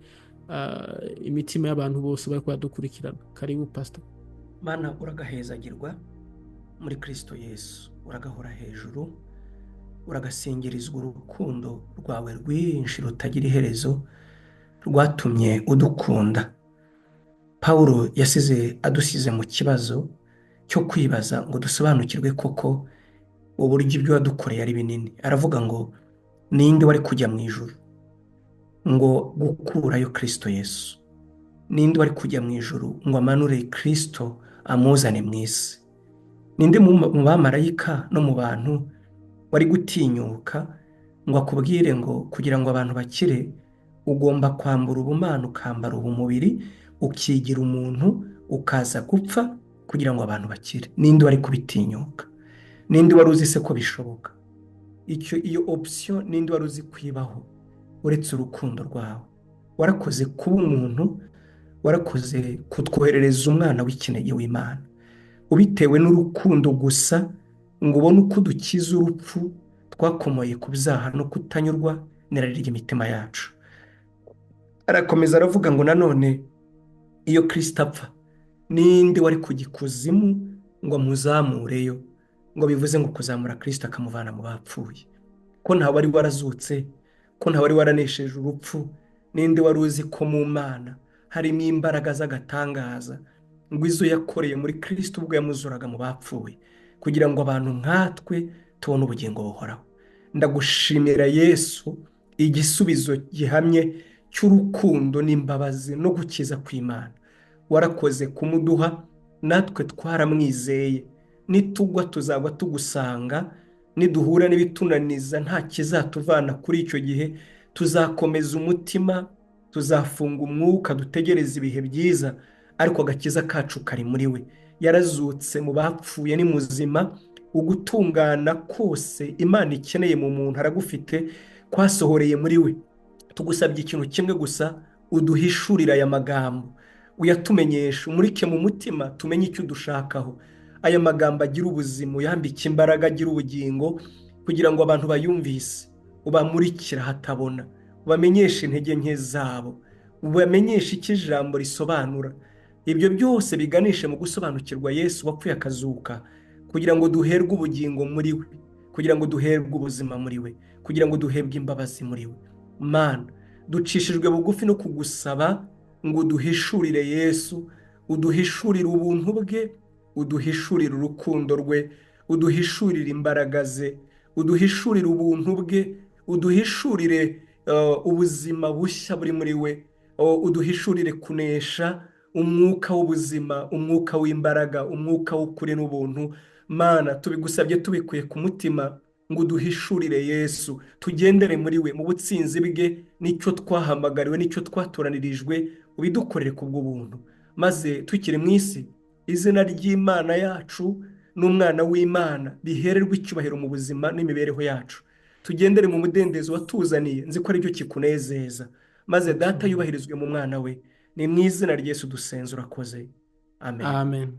imitima y'abantu bose bariko baradukurikirana. Karibu Pastor. Mana, uragahezagirwa muri Kristo Yesu, uragahora hejuru, uragasingirizwa urukundo rwawe rwinshi rutagira iherezo rwatumye udukunda. Pawulo yasize adusize mu kibazo cyo kwibaza ngo dusobanukirwe koko uburyo ibyo wadukoreye ari binini. Aravuga ngo ninde wari kujya mu ijuru ngo gukurayo Kristo Yesu? Ninde wari kujya mu ijuru ngo amanure Kristo amuzane mu isi? Ninde mu bamarayika no mu bantu wari gutinyuka ngo akubwire ngo kugira ngo abantu bakire ugomba kwambura ubumana ukambara ubumubiri ukigira umuntu ukaza gupfa kugira ngo abantu bakire? Ninde wari kubitinyuka? Ninde wari uzi se ko bishoboka? Iyo option ninde wari uzi kwibaho uretse urukundo rwawe? Warakoze kuba umuntu, warakoze kutwoherereza umwana w'ikinege w'Imana, ubitewe n'urukundo gusa ngo ubone uko dukiza urupfu twakomoye ku byaha no kutanyurwa n'irari ry'imitima yacu. Arakomeza aravuga ngo nanone iyo Kristo apfa ninde wari kujya ikuzimu ngo amuzamureyo? Ngo bivuze ngo kuzamura Kristo akamuvana mu bapfuye. Ko nta wari warazutse, ko nta wari waranesheje urupfu, ninde wari uzi ko mu Mana harimo imbaraga z'agatangaza ngo izo yakoreye muri Kristo ubwo yamuzuraga mu bapfuye, kugira ngo abantu nkatwe tubone ubugingo buhoraho. Ndagushimira Yesu, igisubizo gihamye cy'urukundo n'imbabazi no gukiza kw'Imana. Warakoze kumuduha, natwe twaramwizeye. Nitugwa tuzagwa tugusanga, niduhura n'ibitunaniza nta kizatuvana kuri icyo gihe. Tuzakomeza umutima, tuzafunga umwuka, dutegereze ibihe byiza, ariko agakiza kacu kari muri we. Yarazutse mu bapfuye, ni muzima. Ugutungana kose Imana ikeneye mu muntu aragufite, kwasohoreye muri we. Tugusabye ikintu kimwe gusa, uduhishurire aya magambo, uyatumenyeshe, umurike mu mutima, tumenye icyo udushakaho. Aya magambo agira ubuzima, uyambike imbaraga, agira ubugingo, kugira ngo abantu bayumvise, ubamurikire ahatabona, ubamenyeshe intege nke zabo, ubamenyeshe icyo ijambo risobanura. Ibyo byose biganishe mu gusobanukirwa Yesu wapfuye akazuka, kugira ngo duherwe ubugingo muri we, kugira ngo duherwe ubuzima muri we, kugira ngo duhebwe imbabazi muri we. Mana, ducishijwe bugufi no kugusaba ngo uduhishurire Yesu, uduhishurire ubuntu bwe, uduhishurire urukundo rwe, uduhishurire imbaraga ze, uduhishurire ubuntu bwe, uduhishurire ubuzima bushya buri muri we, uduhishurire kunesha umwuka w'ubuzima, umwuka w'imbaraga, umwuka w'ukuri n'ubuntu. Mana, tubigusabye tubikuye ku mutima ngo uduhishurire Yesu, tugendere muri we mu butsinzi bwe, nicyo twahamagariwe, nicyo twatoranirijwe, ubidukorere ku bw'ubuntu. Maze tukiri mu isi, izina ry'Imana yacu n'umwana w'Imana bihererwe icyubahiro mu buzima n'imibereho yacu. Tugendere mu mudendezo watuzaniye, nzi ko aribyo kikunezeza. Maze Data yubahirizwe mu mwana we. Ni mu izina rya Yesu dusenze, urakoze. Amen. Amen.